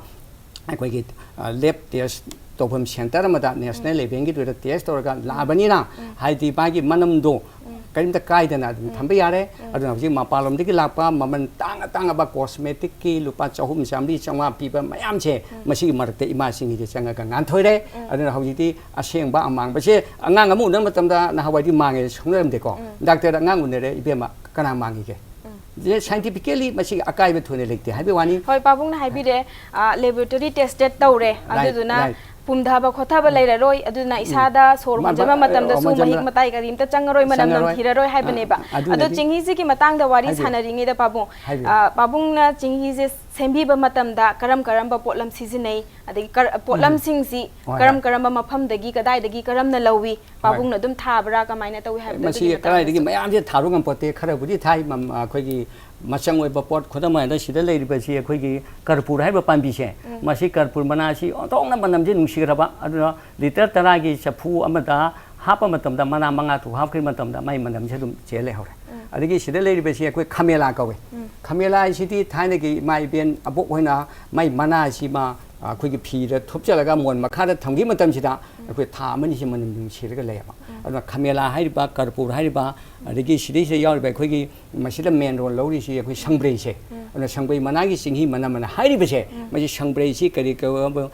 ꯑꯩꯈꯣꯏꯒꯤ, ꯑ, lab test ꯇꯧꯐꯝ center ꯑꯃꯗ national ꯎꯝ꯫ Level ꯒꯤꯗꯨꯗ test ꯇꯧꯔꯒ ꯎꯝ꯫ ꯂꯥꯛꯑꯕꯅꯤꯅ, ꯎꯝ꯫ ꯍꯥꯏꯗꯤ ꯃꯥꯒꯤ ꯃꯅꯝꯗꯣ ꯎꯝ꯫ ꯀꯔꯤꯝꯇ ꯀꯥꯏꯗꯅ ꯑꯗꯨꯝ ꯎꯝ꯫ ꯊꯝꯕ ꯌꯥꯔꯦ꯫ ꯎꯝ꯫ ꯑꯗꯨꯅ ꯍꯧꯖꯤꯛ ꯃꯄꯥꯟꯂꯣꯝꯗꯒꯤ ꯂꯥꯛꯄ ꯃꯃꯜ ꯇꯥꯡ ꯑꯇꯥꯡꯉꯕ cosmetic ꯀꯤ ꯂꯨꯄꯥ ꯆꯍꯨꯝ, ꯆꯥꯝꯃꯔꯤ, ꯆꯥꯝꯃꯉꯥ ꯄꯤꯕ ꯃꯌꯥꯝꯁꯦ ꯎꯝ꯫ ꯃꯁꯤꯒꯤ ꯃꯔꯛꯇ ꯏꯃꯥꯁꯤꯡꯒꯤꯗꯤ ꯆꯪꯉꯒ ꯉꯥꯟꯊꯣꯏꯔꯦ꯫ ꯎꯝ꯫ ꯑꯗꯨꯅ ꯍꯧꯖꯤꯛꯇꯤ ꯑꯁꯦꯡꯕ ꯑꯃꯥꯡꯕꯁꯦ ꯑꯉꯥꯡ ꯑꯃ ꯎꯅꯕ ꯃꯇꯝꯗ ꯅꯍꯥꯟꯋꯥꯏꯗꯤ ꯃꯥꯡꯉꯦ ꯁꯨꯡꯅꯔꯝꯗꯦꯀꯣ꯫ ꯎꯝ꯫ Doctor ꯗ ꯑꯉꯥꯡ ꯎꯅꯔꯦ, "ꯏꯕꯦꯝꯃ, ꯀꯅꯥ ꯃꯥꯡꯉꯤꯒꯦ?" ꯎꯝ꯫ Scientifically ꯃꯁꯤꯒꯤ ꯑꯀꯥꯏꯕ ꯊꯣꯏꯅ ꯂꯩꯇꯦ ꯍꯥꯏꯕꯒꯤ ꯋꯥꯅꯤ꯫ ꯍꯣꯏ, ꯄꯥꯕꯨꯡꯅ ꯍꯥꯏꯕꯤꯔꯦ, ꯑ, laboratory tested ꯇꯧꯔꯦ, Right, ꯑꯗꯨꯗꯨꯅ right. ꯄꯨꯝꯊꯕ ꯈꯣꯠꯊꯕ ꯎꯝ꯫ ꯂꯩꯔꯔꯣꯏ, ꯑꯗꯨꯅ ꯎꯝ꯫ ꯏꯁꯥꯗ ꯁꯣꯔ ꯃ-, ꯍꯣꯟꯖꯕ ꯃ-, ꯃꯇꯝꯗꯁꯨ ꯍꯣꯟꯖꯕ ꯃꯍꯤꯛ ꯃꯇꯥꯏ ꯀꯔꯤꯝꯇ ꯆꯪꯉꯔꯣꯏ, ꯃꯅꯝ ꯆꯪꯉꯔꯣꯏ꯫ ꯅꯝꯊꯤꯔꯔꯣꯏ ꯑ, ꯍꯥꯏꯕꯅꯦꯕ꯫ ꯑ, ꯑꯗꯣ ꯑꯗꯨꯅꯗꯤ ꯆꯤꯡꯍꯤꯁꯤꯒꯤ ꯃꯇꯥꯡꯗ ꯋꯥꯔꯤ ꯍꯥꯏꯕꯤꯌꯨ꯫ ꯁꯥꯟꯅꯔꯤꯉꯩꯗ ꯄꯥꯕꯨꯡ, ꯍꯥꯏꯕꯤꯌꯨ꯫ ꯑ, ꯄꯥꯕꯨꯡꯅ ꯆꯤꯡꯍꯤꯁꯦ ꯁꯦꯝꯕꯤꯕ ꯃꯇꯝꯗ ꯀꯔꯝ ꯀꯔꯝꯕ ꯄꯣꯠꯂꯝ ꯁꯤꯖꯤꯟꯅꯩ? ꯑꯗꯒꯤ ꯀꯔ-, ꯎꯝ꯫ ꯄꯣꯠꯂꯝꯁꯤꯡꯁꯤ ꯍꯣꯏ, ꯀꯔꯝ ꯍꯣꯏ꯫ ꯀꯔꯝꯕ ꯃꯐꯝꯗꯒꯤ, ꯀꯗꯥꯏꯗꯒꯤ, ꯀꯔꯝꯅ ꯂꯧꯏ? ꯍꯣꯏ꯫ ꯄꯥꯕꯨꯡꯅ ꯑꯗꯨꯝ ꯊꯥꯕ꯭ꯔꯥ? ꯀꯃꯥꯏꯅ ꯇꯧꯏ ꯍꯥꯏꯕꯗꯣ? ꯃꯁꯤ ꯑꯗꯨꯒꯤ ꯃꯇꯥꯡꯗꯁꯨ꯫ ꯀꯗꯥꯏꯗꯒꯤ ꯃꯌꯥꯝꯁꯦ ꯊꯥꯕ ꯉꯝꯄꯣꯠꯇꯦ꯫ ꯈꯔꯕꯨꯗꯤ ꯊꯥꯏ, ꯃꯝ-, ꯑꯩꯈꯣꯏꯒꯤ ꯃꯆꯪ ꯑꯣꯏꯕ ꯄꯣꯠ, ꯈꯨꯗꯝ ꯑꯣꯏꯅ ꯁꯤꯗ ꯂꯩꯔꯤꯕꯁꯤ ꯑꯩꯈꯣꯏꯒꯤ ꯀꯔꯄꯨꯔ ꯍꯥꯏꯕ ꯄꯥꯝꯕꯤꯁꯦ, ꯎꯝ꯫ ꯃꯁꯤ ꯀꯔꯄꯨꯔ ꯃꯅꯥꯁꯤ ꯑꯣꯟꯊꯣꯛꯅ ꯃꯅꯝꯁꯤ ꯅꯨꯡꯁꯤꯈ꯭ꯔꯕ, ꯑꯗꯨꯅ litre ꯇꯔꯥꯒꯤ ꯆꯐꯨ ꯑꯃꯗ ꯍꯥꯞꯄ ꯃꯇꯝꯗ, ꯃꯅꯥ ꯃꯉꯥ ꯇꯔꯨꯛ ꯍꯥꯞꯈꯤꯕ ꯃꯇꯝꯗ ꯃꯥꯏ ꯃꯅꯝꯁꯤ ꯑꯗꯨꯝ ꯆꯦꯟ ꯂꯩꯍꯧꯔꯦ꯫ ꯎꯝ꯫ ꯑꯗꯒꯤ ꯁꯤꯗ ꯂꯩꯔꯤꯕꯁꯤ ꯑꯩꯈꯣꯏ ꯈꯥꯃꯦꯂꯥ ꯀꯧꯏ꯫ ꯎꯝ꯫ ꯈꯥꯃꯦꯂꯥ ꯍꯥꯏꯁꯤꯗꯤ ꯊꯥꯏꯅꯒꯤ ꯏꯃꯥ ꯏꯕꯦꯟ ꯑꯕꯣꯛ ꯍꯣꯏꯅ ꯃꯥꯏ ꯃꯅꯥꯁꯤꯃ, ꯑ, ꯑꯩꯈꯣꯏꯒꯤ ꯐꯤꯗ ꯊꯨꯞꯆꯜꯂꯒ ꯃꯣꯟ ꯃꯈꯥꯗ ꯊꯝꯈꯤꯕ ꯃꯇꯝꯁꯤꯗ ꯎꯝ꯫ ꯑꯩꯈꯣꯏ ꯊꯥ ꯑꯃꯅꯤꯁꯤ ꯃꯅꯝ ꯅꯨꯡꯁꯤꯔꯒ ꯂꯩꯌꯦꯕ꯫ ꯎꯝ꯫ ꯑꯗꯨꯅ ꯈꯥꯃꯦꯂꯥ ꯍꯥꯏꯔꯤꯕ, ꯀꯔꯄꯨꯔ ꯍꯥꯏꯔꯤꯕ, ꯑꯗꯒꯤ ꯁꯤꯗꯩꯁꯤꯗ ꯌꯥꯎꯔꯤꯕ ꯑꯩꯈꯣꯏꯒꯤ ꯃꯁꯤꯗ main role ꯂꯧꯔꯤꯁꯤ ꯑꯩꯈꯣꯏ ꯁꯪꯕ꯭ꯔꯩꯁꯦ꯫ ꯎꯝ꯫ ꯑꯗꯨꯅ ꯁꯪꯕ꯭ꯔꯩ ꯃꯅꯥꯒꯤ ꯆꯤꯡꯍꯤ ꯃꯅꯝ ꯑꯅ ꯍꯥꯏꯔꯤꯕꯁꯦ, ꯎꯝ꯫ ꯃꯁꯤ ꯁꯪꯕ꯭ꯔꯩꯁꯤ ꯀꯔꯤ ꯀꯧꯕ,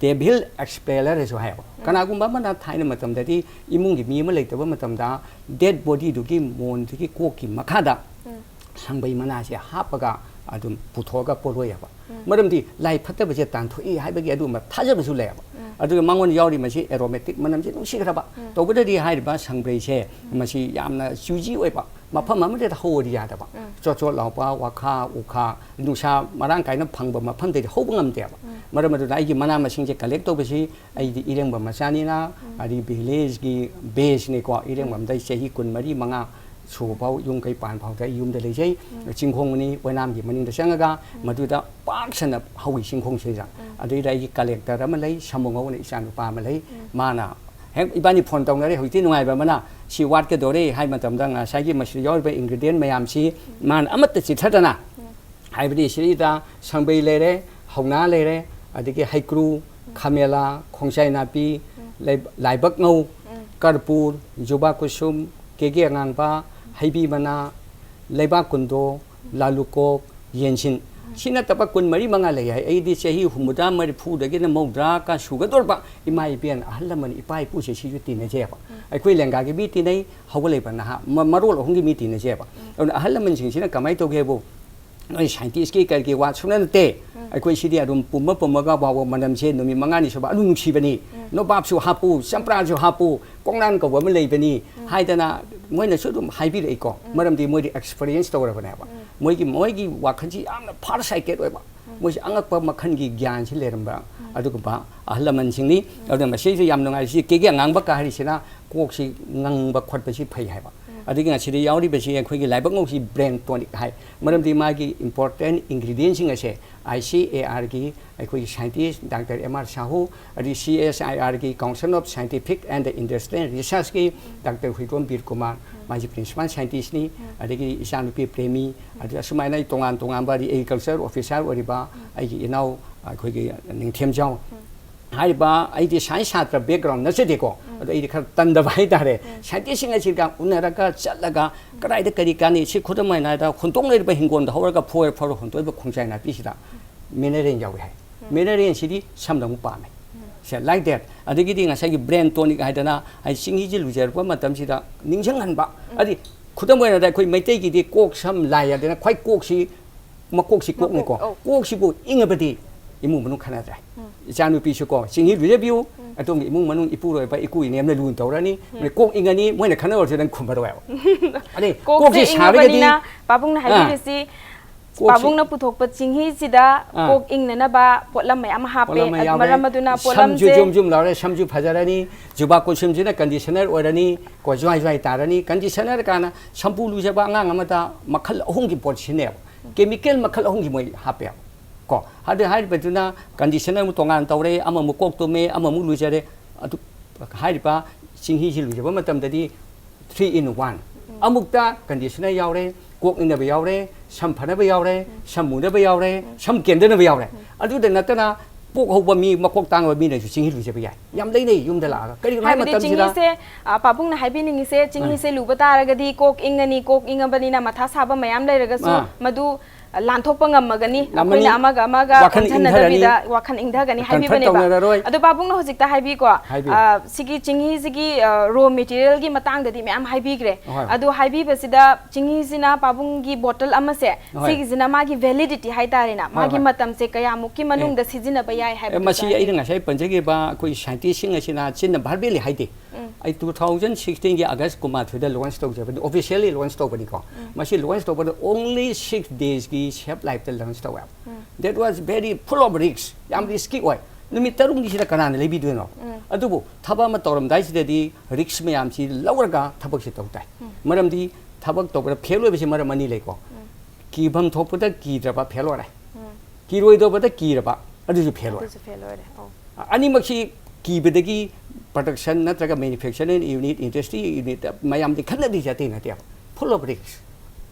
devil expellers ꯍꯥꯏꯁꯨ ꯍꯥꯏꯌꯦꯕ꯫ ꯀꯅꯥꯒꯨꯝꯕ ꯑꯃꯅ ꯊꯥꯏꯅ ꯃꯇꯝꯗꯗꯤ ꯏꯃꯨꯡꯒꯤ ꯃꯤ ꯑꯃ ꯂꯩꯇꯕ ꯃꯇꯝꯗ dead bodyꯗꯨꯒꯤ ꯃꯣꯟꯗꯨꯒꯤ ꯀꯣꯛꯀꯤ ꯃꯈꯥꯗ ꯁꯪꯕꯩ ꯃꯅꯥꯁꯦ ꯍꯥꯞꯄꯒ ꯑꯗꯨꯝ ꯄꯨꯊꯣꯛꯑꯒ ꯄꯣꯠꯂꯣꯏꯌꯦꯕ꯫ ꯃꯔꯝꯗꯤ ꯂꯥꯏ ꯐꯠꯇꯕꯁꯦ ꯇꯥꯟꯊꯣꯛꯏ ꯍꯥꯏꯕꯒꯤ ꯑꯗꯨꯒꯨꯝꯕ ꯊꯥꯖꯕꯁꯨ ꯂꯩꯌꯦꯕ꯫ ꯑꯗꯨꯒ ꯃꯉꯣꯟꯗ ꯌꯥꯎꯔꯤ ꯃꯁꯤ aromatic ꯃꯅꯝꯁꯦ ꯅꯨꯡꯁꯤꯈ꯭ꯔꯕ꯫ ꯇꯧꯕꯗꯗꯤ ꯍꯥꯏꯔꯤꯕ ꯁꯪꯕ꯭ꯔꯩꯁꯦ ꯃꯁꯤ ꯌꯥꯝꯅ choosy ꯑꯣꯏꯕ, ꯃꯐꯝ ꯑꯃꯗꯗ ꯍꯧꯕꯗꯤ ꯌꯥꯗꯕ꯫ ꯆꯣꯠ ꯆꯣꯠ ꯂꯥꯎꯕ, ꯋꯥꯈꯥ ꯎꯈꯥ, ꯅꯨꯡꯁꯥ ꯃꯔꯥꯡ ꯀꯥꯏꯅ ꯐꯪꯕ ꯃꯐꯝꯗꯗꯤ ꯍꯧꯕ ꯉꯝꯗꯦꯕ꯫ ꯃꯔꯝ ꯑꯗꯨꯅ ꯑꯩꯒꯤ ꯃꯅꯥ ꯃꯁꯤꯡꯁꯦ collect ꯇꯧꯕꯁꯤ, ꯑꯩꯗꯤ ꯏꯔꯦꯡꯕꯝ ꯃꯆꯥꯅꯤꯅ, ꯑꯗꯒꯤ villageꯀꯤ baseꯅꯤꯀꯣ, ꯏꯔꯦꯡꯕꯝꯗ ꯑꯩ ꯆꯍꯤ ꯀꯨꯟꯃꯔꯤ ꯃꯉꯥ ꯁꯨꯕ ꯐꯥꯎ ꯌꯨꯝ ꯀꯩ ꯄꯥꯟ ꯐꯥꯎꯗ ꯑꯩ ꯌꯨꯝꯗ ꯂꯩꯖꯩ꯫ ꯆꯤꯡꯈꯣꯡꯅꯤ, ꯑꯣꯏꯅꯥꯝꯒꯤ ꯃꯅꯤꯡꯗ ꯆꯪꯉꯒ ꯃꯗꯨꯗ ꯄꯥꯛ ꯁꯟꯅ ꯍꯧꯏ ꯆꯤꯡꯈꯣꯡꯁꯤꯗ꯫ ꯑꯗꯨꯏꯗ ꯑꯩꯒꯤ collector ꯑꯃ ꯂꯩ, ꯁꯥꯃꯨꯉꯧ ꯑꯅ ꯏꯆꯥ ꯅꯨꯄꯥ ꯑꯃ ꯂꯩ꯫ ꯃꯥꯅ ꯍꯦꯛ ꯏꯕꯥꯅꯤ phone ꯇꯧꯅꯔꯦ꯫ ꯍꯧꯖꯤꯛꯇꯤ ꯅꯨꯡꯉꯥꯏꯕ ꯑꯃꯅ ꯁꯤ ꯋꯥꯠꯀꯗꯧꯔꯦ ꯍꯥꯏ ꯃꯇꯝꯗ ꯉꯁꯥꯏꯒꯤ ꯃꯁꯤꯗ ꯌꯥꯎꯔꯤꯕ ingredient ꯃꯌꯥꯝꯁꯤ ꯃꯥꯅ ꯑꯃꯠꯇ ꯆꯤꯠꯊꯗꯅ, ꯍꯥꯏꯕꯗꯤ ꯁꯤꯗꯩꯗ ꯁꯪꯕꯩ ꯂꯩꯔꯦ, ꯍꯧꯅꯥ ꯂꯩꯔꯦ, ꯑꯗꯒꯤ ꯍꯩꯀ꯭ꯔꯨ, ꯈꯥꯃꯦꯂꯥ, ꯈꯣꯡꯆꯥꯏ ꯅꯥꯄꯤ, ꯂꯩ-, ꯂꯥꯏꯕꯛ ꯉꯧ, ꯀꯔꯄꯨꯔ, ꯖꯨꯕꯥ ꯀꯨꯁꯨꯝ, ꯀꯦꯒꯦ ꯑꯉꯥꯡꯕ, ꯍꯩꯕꯤ ꯃꯅꯥ, ꯂꯩꯕꯥꯛ ꯀꯨꯟꯗꯣ, ꯂꯥꯂꯨꯀꯣꯛ, ꯌꯦꯟꯁꯤꯟ꯫ ꯁꯤ ꯅꯠꯇꯕ ꯀꯨꯟꯃꯔꯤ ꯃꯉꯥ ꯂꯩ ꯍꯥꯏ꯫ ꯑꯩꯗꯤ ꯆꯍꯤ ꯍꯨꯝꯐꯨꯇꯔꯥ, ꯃꯔꯤꯐꯨꯗꯒꯤꯅ ꯃꯧꯗ꯭ꯔꯥꯀ ꯁꯨꯒꯗꯧꯔꯕ ꯏꯃꯥ ꯏꯕꯦꯟ ꯑꯍꯜ ꯂꯃꯟ ꯏꯄꯥ ꯏꯄꯨꯁꯦ ꯁꯤꯁꯨ ꯇꯤꯟꯅꯖꯩꯑꯕ꯫ ꯑꯩꯈꯣꯏ ꯂꯦꯡꯒꯥꯒꯤ ꯃꯤ ꯇꯤꯟꯅꯩ, ꯍꯧꯒꯠꯂꯛꯏꯕ ꯅꯍꯥ, ꯃ-, ꯃꯔꯣꯜ ꯑꯍꯨꯝꯒꯤ ꯃꯤ ꯇꯤꯟꯅꯖꯩꯑꯕ꯫ ꯑꯗꯨꯅ ꯑꯍꯜ ꯂꯃꯟꯁꯤꯡꯁꯤꯅ ꯀꯃꯥꯏꯅ ꯇꯧꯒꯦꯕꯨ, ꯅꯣꯏ scientistꯀꯤ ꯀꯔꯤꯒꯤ ꯋꯥ ꯁꯨꯡꯅ ꯅꯠꯇꯦ꯫ ꯑꯩꯈꯣꯏ ꯁꯤꯗꯤ ꯑꯗꯨꯝ ꯄꯨꯝꯃ ꯄꯨꯝꯃꯒ ꯐꯥꯎꯕ ꯃꯅꯝꯁꯦ ꯅꯨꯃꯤꯠ ꯃꯉꯥꯅꯤ ꯁꯨꯕ ꯑꯗꯨꯝ ꯅꯨꯡꯁꯤꯕꯅꯤ꯫ ꯅꯣꯕꯥꯞꯁꯨ ꯍꯥꯞꯄꯨ, ꯆꯝꯄ꯭ꯔꯥꯁꯨ ꯍꯥꯞꯄꯨ, ꯀꯣꯡꯅꯥꯟ ꯀꯧꯕ ꯑꯃ ꯂꯩꯕꯅꯤ ꯍꯥꯏꯗꯅ ꯃꯣꯏꯅꯁꯨ ꯑꯗꯨꯝ ꯍꯥꯏꯕꯤꯔꯛꯏꯀꯣ꯫ ꯃꯔꯝꯗꯤ ꯃꯣꯏꯗꯤ experience ꯇꯧꯔꯕꯅꯦꯕ꯫ ꯃꯣꯏꯒꯤ, ꯃꯣꯏꯒꯤ ꯋꯥꯈꯜꯁꯤ ꯌꯥꯝꯅ far sighted ꯑꯣꯏꯕ꯫ ꯃꯣꯏꯁꯤ ꯑꯉꯛꯄ ꯃꯈꯜꯒꯤ ꯒ꯭ꯌꯥꯟꯁꯤ ꯂꯩꯔꯝꯕ ꯑꯗꯨꯒꯨꯝꯕ ꯑꯍꯜ ꯂꯃꯟꯁꯤꯡꯅꯤ꯫ ꯑꯗꯨꯅ ꯃꯁꯤꯁꯨ ꯌꯥꯝ ꯅꯨꯡꯉꯥꯏ꯫ ꯁꯤ ꯀꯦꯒꯦ ꯑꯉꯥꯡꯕꯀ ꯍꯥꯏꯔꯤꯁꯤꯅ ꯀꯣꯛꯁꯤ ꯉꯪꯕ ꯈꯣꯠꯄꯁꯤ ꯐꯩ ꯍꯥꯏꯕ꯫ ꯑꯗꯒꯤ ꯉꯁꯤꯗ ꯌꯥꯎꯔꯤꯕꯁꯤ ꯑꯩꯈꯣꯏꯒꯤ ꯂꯥꯏꯕꯛ ꯉꯧꯁꯤ brain tonic ꯍꯥꯏ꯫ ꯃꯔꯝꯗꯤ ꯃꯥꯒꯤ important ingredientꯁꯤꯡ ꯑꯁꯦ ICARꯒꯤ ꯑꯩꯈꯣꯏꯒꯤ scientist Doctor M R Shahu, ꯑꯗꯒꯤ CSIRꯒꯤ Council of Scientific and Industrial Researchꯀꯤ Doctor Huidrom ꯕꯤꯔ ꯀꯨꯃꯥꯔ, ꯃꯥꯁꯤ principal scientistꯅꯤ, ꯑꯗꯒꯤ ꯏꯆꯥꯅꯨꯄꯤ ꯄ꯭ꯔꯦꯃꯤ, ꯑꯗꯨ ꯑꯁꯨꯃꯥꯏꯅ ꯑꯩ ꯇꯣꯉꯥꯟ ꯇꯣꯉꯥꯟꯕ ꯑꯩ agriculture officer ꯑꯣꯏꯔꯤꯕ ꯑꯩꯒꯤ ꯏꯅꯥꯎ ꯑꯩꯈꯣꯏꯒꯤ ꯅꯤꯡꯊꯦꯝꯖꯥꯎ ꯍꯥꯏꯔꯤꯕ, ꯑꯩꯗꯤ science ꯁꯥꯇ꯭ꯔ background ꯅꯠꯆꯗꯦꯀꯣ, ꯑꯗꯣ ꯑꯩꯗꯤ ꯈꯔ ꯇꯟꯗꯕ ꯍꯥꯏꯇꯥꯔꯦ꯫ Scientistꯁꯤꯡ ꯑꯁꯤꯒ ꯎꯅꯔꯒ ꯆꯠꯂꯒ ꯀꯗꯥꯏꯗ ꯀꯔꯤ ꯀꯥꯟꯅꯩ, ꯁꯤ ꯈꯨꯗꯝ ꯑꯣꯏꯅ ꯍꯥꯏꯔꯕꯗ ꯍꯨꯟꯗꯣꯛ ꯂꯩꯔꯤꯕ ꯍꯤꯡꯒꯣꯜꯗ ꯍꯧꯔꯒ ꯐꯣꯏꯔ ꯐꯧꯔ ꯍꯨꯟꯗꯣꯛꯏꯕ ꯈꯣꯡꯆꯥꯏ ꯅꯥꯄꯤꯁꯤꯗ mineral ꯌꯥꯎꯏ ꯍꯥꯏ꯫ Mineralꯁꯤꯗꯤ ꯁꯝꯗ ꯑꯃꯨꯛ ꯄꯥꯝꯃꯦ꯫ ꯁꯦ, like that. ꯑꯗꯒꯤꯗꯤ ꯉꯁꯥꯏꯒꯤ brain tonic ꯍꯥꯏꯗꯅ, ꯍꯥꯏꯗꯤ ꯆꯤꯡꯍꯤꯁꯤ ꯂꯨꯖꯔꯛꯄ ꯃꯇꯝꯁꯤꯗ ꯅꯤꯡꯁꯤꯡꯍꯟꯕ꯫ ꯍꯥꯏꯗꯤ ꯈꯨꯗꯝ ꯑꯣꯏꯅ ꯍꯥꯏꯔꯕꯗ ꯑꯩꯈꯣꯏ ꯃꯩꯇꯩꯒꯤꯗꯤ ꯀꯣꯛ ꯁꯝ ꯂꯥꯏ ꯍꯥꯏꯗꯅ ꯈ꯭ꯋꯥꯏ ꯀꯣꯛꯁꯤ, ꯃꯀꯣꯛꯁꯤ ꯀꯣꯛꯅꯤꯀꯣ꯫ ꯃꯀꯣꯛ, ꯑꯧ꯫ ꯀꯣꯛꯁꯤꯕꯨ ꯏꯪꯉꯕꯗꯤ ꯏꯃꯨꯡ ꯃꯅꯨꯡ ꯈꯠꯅꯗ꯭ꯔꯦ꯫ ꯏꯆꯥꯅꯨꯄꯤꯁꯨꯀꯣ ꯆꯤꯡꯍꯤ ꯂꯨꯖꯕꯤꯌꯨ, ꯑꯗꯣꯝꯒꯤ ꯏꯃꯨꯡ ꯃꯅꯨꯡ ꯏꯄꯨꯔꯣꯏꯕ ꯏꯀꯨ ꯏꯅꯦꯝꯅ ꯂꯨꯅ ꯇꯧꯔꯅꯤ꯫ ꯀꯣꯛ ꯏꯪꯉꯅꯤ, ꯃꯣꯏꯅ ꯈꯠꯅꯔꯁꯨ ꯅꯪ ꯈꯨꯝꯃꯔꯣꯏꯕ꯫ ꯑꯗꯩ ꯀꯣꯛꯁꯦ ꯀꯣꯛꯁꯤ ꯁꯥꯔꯒꯗꯤ ꯏꯪꯉꯕꯅꯤꯅ ꯄꯥꯕꯨꯡꯅ ꯑꯥ꯫ ꯍꯥꯏꯕꯤꯔꯤꯁꯤ, ꯀꯣꯛꯁꯤ ꯄꯥꯕꯨꯡꯅ ꯄꯨꯊꯣꯛꯄ ꯆꯤꯡꯍꯤꯁꯤꯗ ꯑꯥ꯫ ꯀꯣꯛ ꯏꯪꯅꯅꯕ ꯄꯣꯠꯂꯝ ꯃꯌꯥꯝ ꯑꯃ ꯍꯥꯞꯄꯦ꯫ ꯄꯣꯠꯂꯝ ꯑꯃ ꯑꯗꯨ ꯌꯥꯎꯔꯦ꯫ ꯃꯔꯝ ꯑꯗꯨꯅ ꯁꯝꯁꯨ ꯄꯣꯠꯂꯝꯁꯦ ꯖꯨꯝ ꯖꯨꯝ ꯂꯥꯎꯔꯦ, ꯁꯝꯁꯨ ꯐꯖꯔꯅꯤ꯫ ꯖꯨꯕꯥ ꯀꯨꯁꯨꯝꯁꯤꯅ conditioner ꯑꯣꯏꯔꯅꯤ, ꯀꯣ, ꯖ꯭ꯋꯥꯏ ꯖ꯭ꯋꯥꯏ ꯇꯥꯔꯅꯤ꯫ Conditioner ꯀꯥꯏꯅ shampoo ꯂꯨꯖꯕ ꯑꯉꯥꯡ ꯑꯃꯗ ꯃꯈꯜ ꯑꯍꯨꯝꯒꯤ ꯄꯣꯠ ꯁꯤꯖꯤꯟꯅꯩꯕ꯫ Chemical ꯃꯈꯜ ꯑꯍꯨꯝꯒꯤ ꯃꯣꯏ ꯍꯥꯞꯄꯦꯕ꯫ ꯀꯣ, ꯑꯗꯨ ꯍꯥꯏꯔꯤꯕꯗꯨꯅ conditioner ꯑꯃꯨꯛ ꯇꯣꯉꯥꯟꯅ ꯇꯧꯔꯦ, ꯑꯃꯃꯨꯛ ꯀꯣꯛ ꯇꯨꯝꯃꯦ, ꯑꯃꯃꯨꯛ ꯂꯨꯖꯔꯦ꯫ ꯑꯗꯨ ꯍꯥꯏꯔꯤꯕ ꯆꯤꯡꯍꯤꯁꯤ ꯂꯨꯖꯕ ꯃꯇꯝꯗꯗꯤ three in one꯫ ꯑꯃꯨꯛꯇ conditioner ꯌꯥꯎꯔꯦ, ꯀꯣꯛ ꯏꯪꯅꯕ ꯌꯥꯎꯔꯦ, ꯁꯝ ꯐꯅꯕ ꯌꯥꯎꯔꯦ, ꯁꯝ ꯃꯨꯅꯕ ꯌꯥꯎꯔꯦ, ꯁꯝ ꯀꯦꯟꯗꯅꯕ ꯌꯥꯎꯔꯦ꯫ ꯑꯗꯨꯗ ꯅꯠꯇꯅ ꯀꯣꯛ ꯍꯧꯕ ꯃꯤ, ꯃꯀꯣꯛ ꯇꯥꯡꯕ ꯃꯤꯅꯁꯨ ꯆꯤꯡꯍꯤ ꯂꯨꯖꯕ ꯌꯥꯏ꯫ ꯌꯥꯝ ꯂꯩꯅꯩ ꯌꯨꯝꯗ ꯂꯥꯛꯑꯒ꯫ ꯀꯔꯤꯒꯤꯅꯣ ꯍꯥꯏꯕ ꯍꯥꯏꯕꯗꯤ ꯃꯇꯝꯁꯤꯗ ꯆꯤꯡꯍꯤꯁꯦ, ꯑ, ꯄꯥꯕꯨꯡꯅ ꯍꯥꯏꯕꯤꯅꯤꯡꯉꯤꯁꯦ, ꯆꯤꯡꯍꯤꯁꯦ ꯂꯨꯕ ꯇꯥꯔꯒꯗꯤ ꯀꯣꯛ ꯏꯪꯉꯅꯤ, ꯀꯣꯛ ꯏꯪꯉꯕꯅꯤꯅ ꯃꯊꯥ ꯁꯥꯕ ꯃꯌꯥꯝ ꯂꯩꯔꯒꯁꯨ ꯑꯥ꯫ ꯃꯗꯨ ꯂꯥꯟꯊꯣꯛꯄ ꯉꯝꯃꯒꯅꯤ꯫ ꯉꯝꯃꯅꯤ꯫ ꯑꯩꯈꯣꯏꯅ ꯑꯃꯒ ꯑꯃꯒ ꯋꯥꯈꯜ ꯑꯣꯟꯁꯤꯟꯅꯗꯕꯤꯗ ꯏꯪꯊꯔꯅꯤ꯫ ꯋꯥꯈꯜ ꯏꯪꯊꯒꯅꯤ ꯀꯟꯐ꯭ꯔꯠ ꯍꯥꯏꯕꯤꯕꯅꯦꯕ꯫ ꯇꯧꯅꯔꯔꯣꯏ꯫ ꯑꯗꯣ ꯄꯥꯕꯨꯡꯅ ꯍꯧꯖꯤꯛꯇ ꯍꯥꯏꯕꯤꯀꯣ, ꯍꯥꯏꯕꯤꯌꯨ꯫ ꯑ, ꯁꯤꯒꯤ ꯆꯤꯡꯍꯤꯁꯤꯒꯤ, ꯑ, raw materialꯒꯤ ꯃꯇꯥꯡꯗꯗꯤ ꯃꯌꯥꯝ ꯍꯥꯏꯕꯤꯈ꯭ꯔꯦ꯫ ꯍꯣꯏ꯫ ꯑꯗꯣ ꯍꯥꯏꯕꯤꯕꯁꯤꯗ ꯆꯤꯡꯍꯤꯁꯤꯅ ꯄꯥꯕꯨꯡꯒꯤ bottle ꯑꯃꯁꯦ, ꯍꯣꯏ꯫ ꯁꯤꯒꯤꯁꯤꯅ ꯃꯥꯒꯤ validity ꯍꯥꯏꯇꯥꯔꯦꯅ, ꯍꯣꯏ, ꯃꯥꯒꯤ ꯍꯣꯏ꯫ ꯃꯇꯝꯁꯦ ꯀꯌꯥꯃꯨꯛꯀꯤ ꯑꯦ, ꯃꯅꯨꯡꯗ ꯁꯤꯖꯤꯟꯅꯕ ꯌꯥꯏ ꯑꯦ, ꯍꯥꯏꯕꯗꯨꯁꯨ ꯃꯁꯤ ꯑꯩꯅ ꯍꯥꯏꯕꯤꯌꯨ꯫ ꯉꯁꯥꯏ ꯄꯟꯖꯈꯤꯕ ꯑꯩꯈꯣꯏ scientistꯁꯤꯡ ꯑꯁꯤꯅ ꯆꯤꯟꯅ verbally ꯍꯥꯏꯗꯦ꯫ ꯎꯝ꯫ ꯑꯩ two thousand sixteenꯒꯤ August ꯀꯨꯟꯃꯥꯊꯣꯏꯗ launch ꯇꯧꯖꯕꯅꯤ, officially launch ꯇꯧꯕꯅꯤꯀꯣ꯫ ꯎꯝ꯫ ꯃꯁꯤ launch ꯇꯧꯕꯗ only six daysꯒꯤ shelf lifeꯇ launch ꯇꯧꯋꯦ꯫ ꯎꯝ꯫ That was very full of risk, ꯌꯥꯝ risky ꯑꯣꯏ꯫ ꯅꯨꯃꯤꯠ ꯇꯔꯨꯛꯅꯤꯁꯤꯗ ꯀꯅꯥꯅ ꯂꯩꯕꯤꯗꯣꯏꯅꯣ? ꯎꯝ꯫ ꯑꯗꯨꯕꯨ ꯊꯕꯛ ꯑꯃ ꯇꯧꯔꯝꯗꯥꯏꯁꯤꯗꯗꯤ risk ꯃꯌꯥꯝꯁꯤ ꯂꯧꯔꯒ ꯊꯕꯛꯁꯦ ꯇꯧ ꯇꯥꯏ꯫ ꯎꯝ꯫ ꯃꯔꯝꯗꯤ ꯊꯕꯛ ꯇꯧꯕꯗ fail ꯑꯣꯏꯕꯁꯤ ꯃꯔꯝ ꯑꯅꯤ ꯂꯩꯀꯣ꯫ ꯎꯝ꯫ ꯀꯤꯐꯝ ꯊꯣꯛꯄꯗ ꯀꯤꯗ꯭ꯔꯕ fail ꯑꯣꯏꯔꯦ꯫ ꯎꯝ꯫ ꯀꯤꯔꯣꯏꯗꯧꯕꯗ ꯀꯤꯔꯕ ꯑꯗꯨꯁꯨ fail ꯑꯣꯏꯔꯦ꯫ ꯑꯗꯨꯁꯨ fail ꯑꯣꯏꯔꯦ꯫ ꯑꯣ꯫ ꯑꯅꯤꯃꯛꯁꯤ ꯀꯤꯕꯗꯒꯤ production ꯅꯠꯇ꯭ꯔꯒ manufacturing unit, industry unit ꯃꯌꯥꯝꯗꯤ ꯈꯟꯅꯗ꯭ꯔꯤꯁꯦ ꯑꯇꯩ ꯅꯠꯇꯦꯕ, full of risk꯫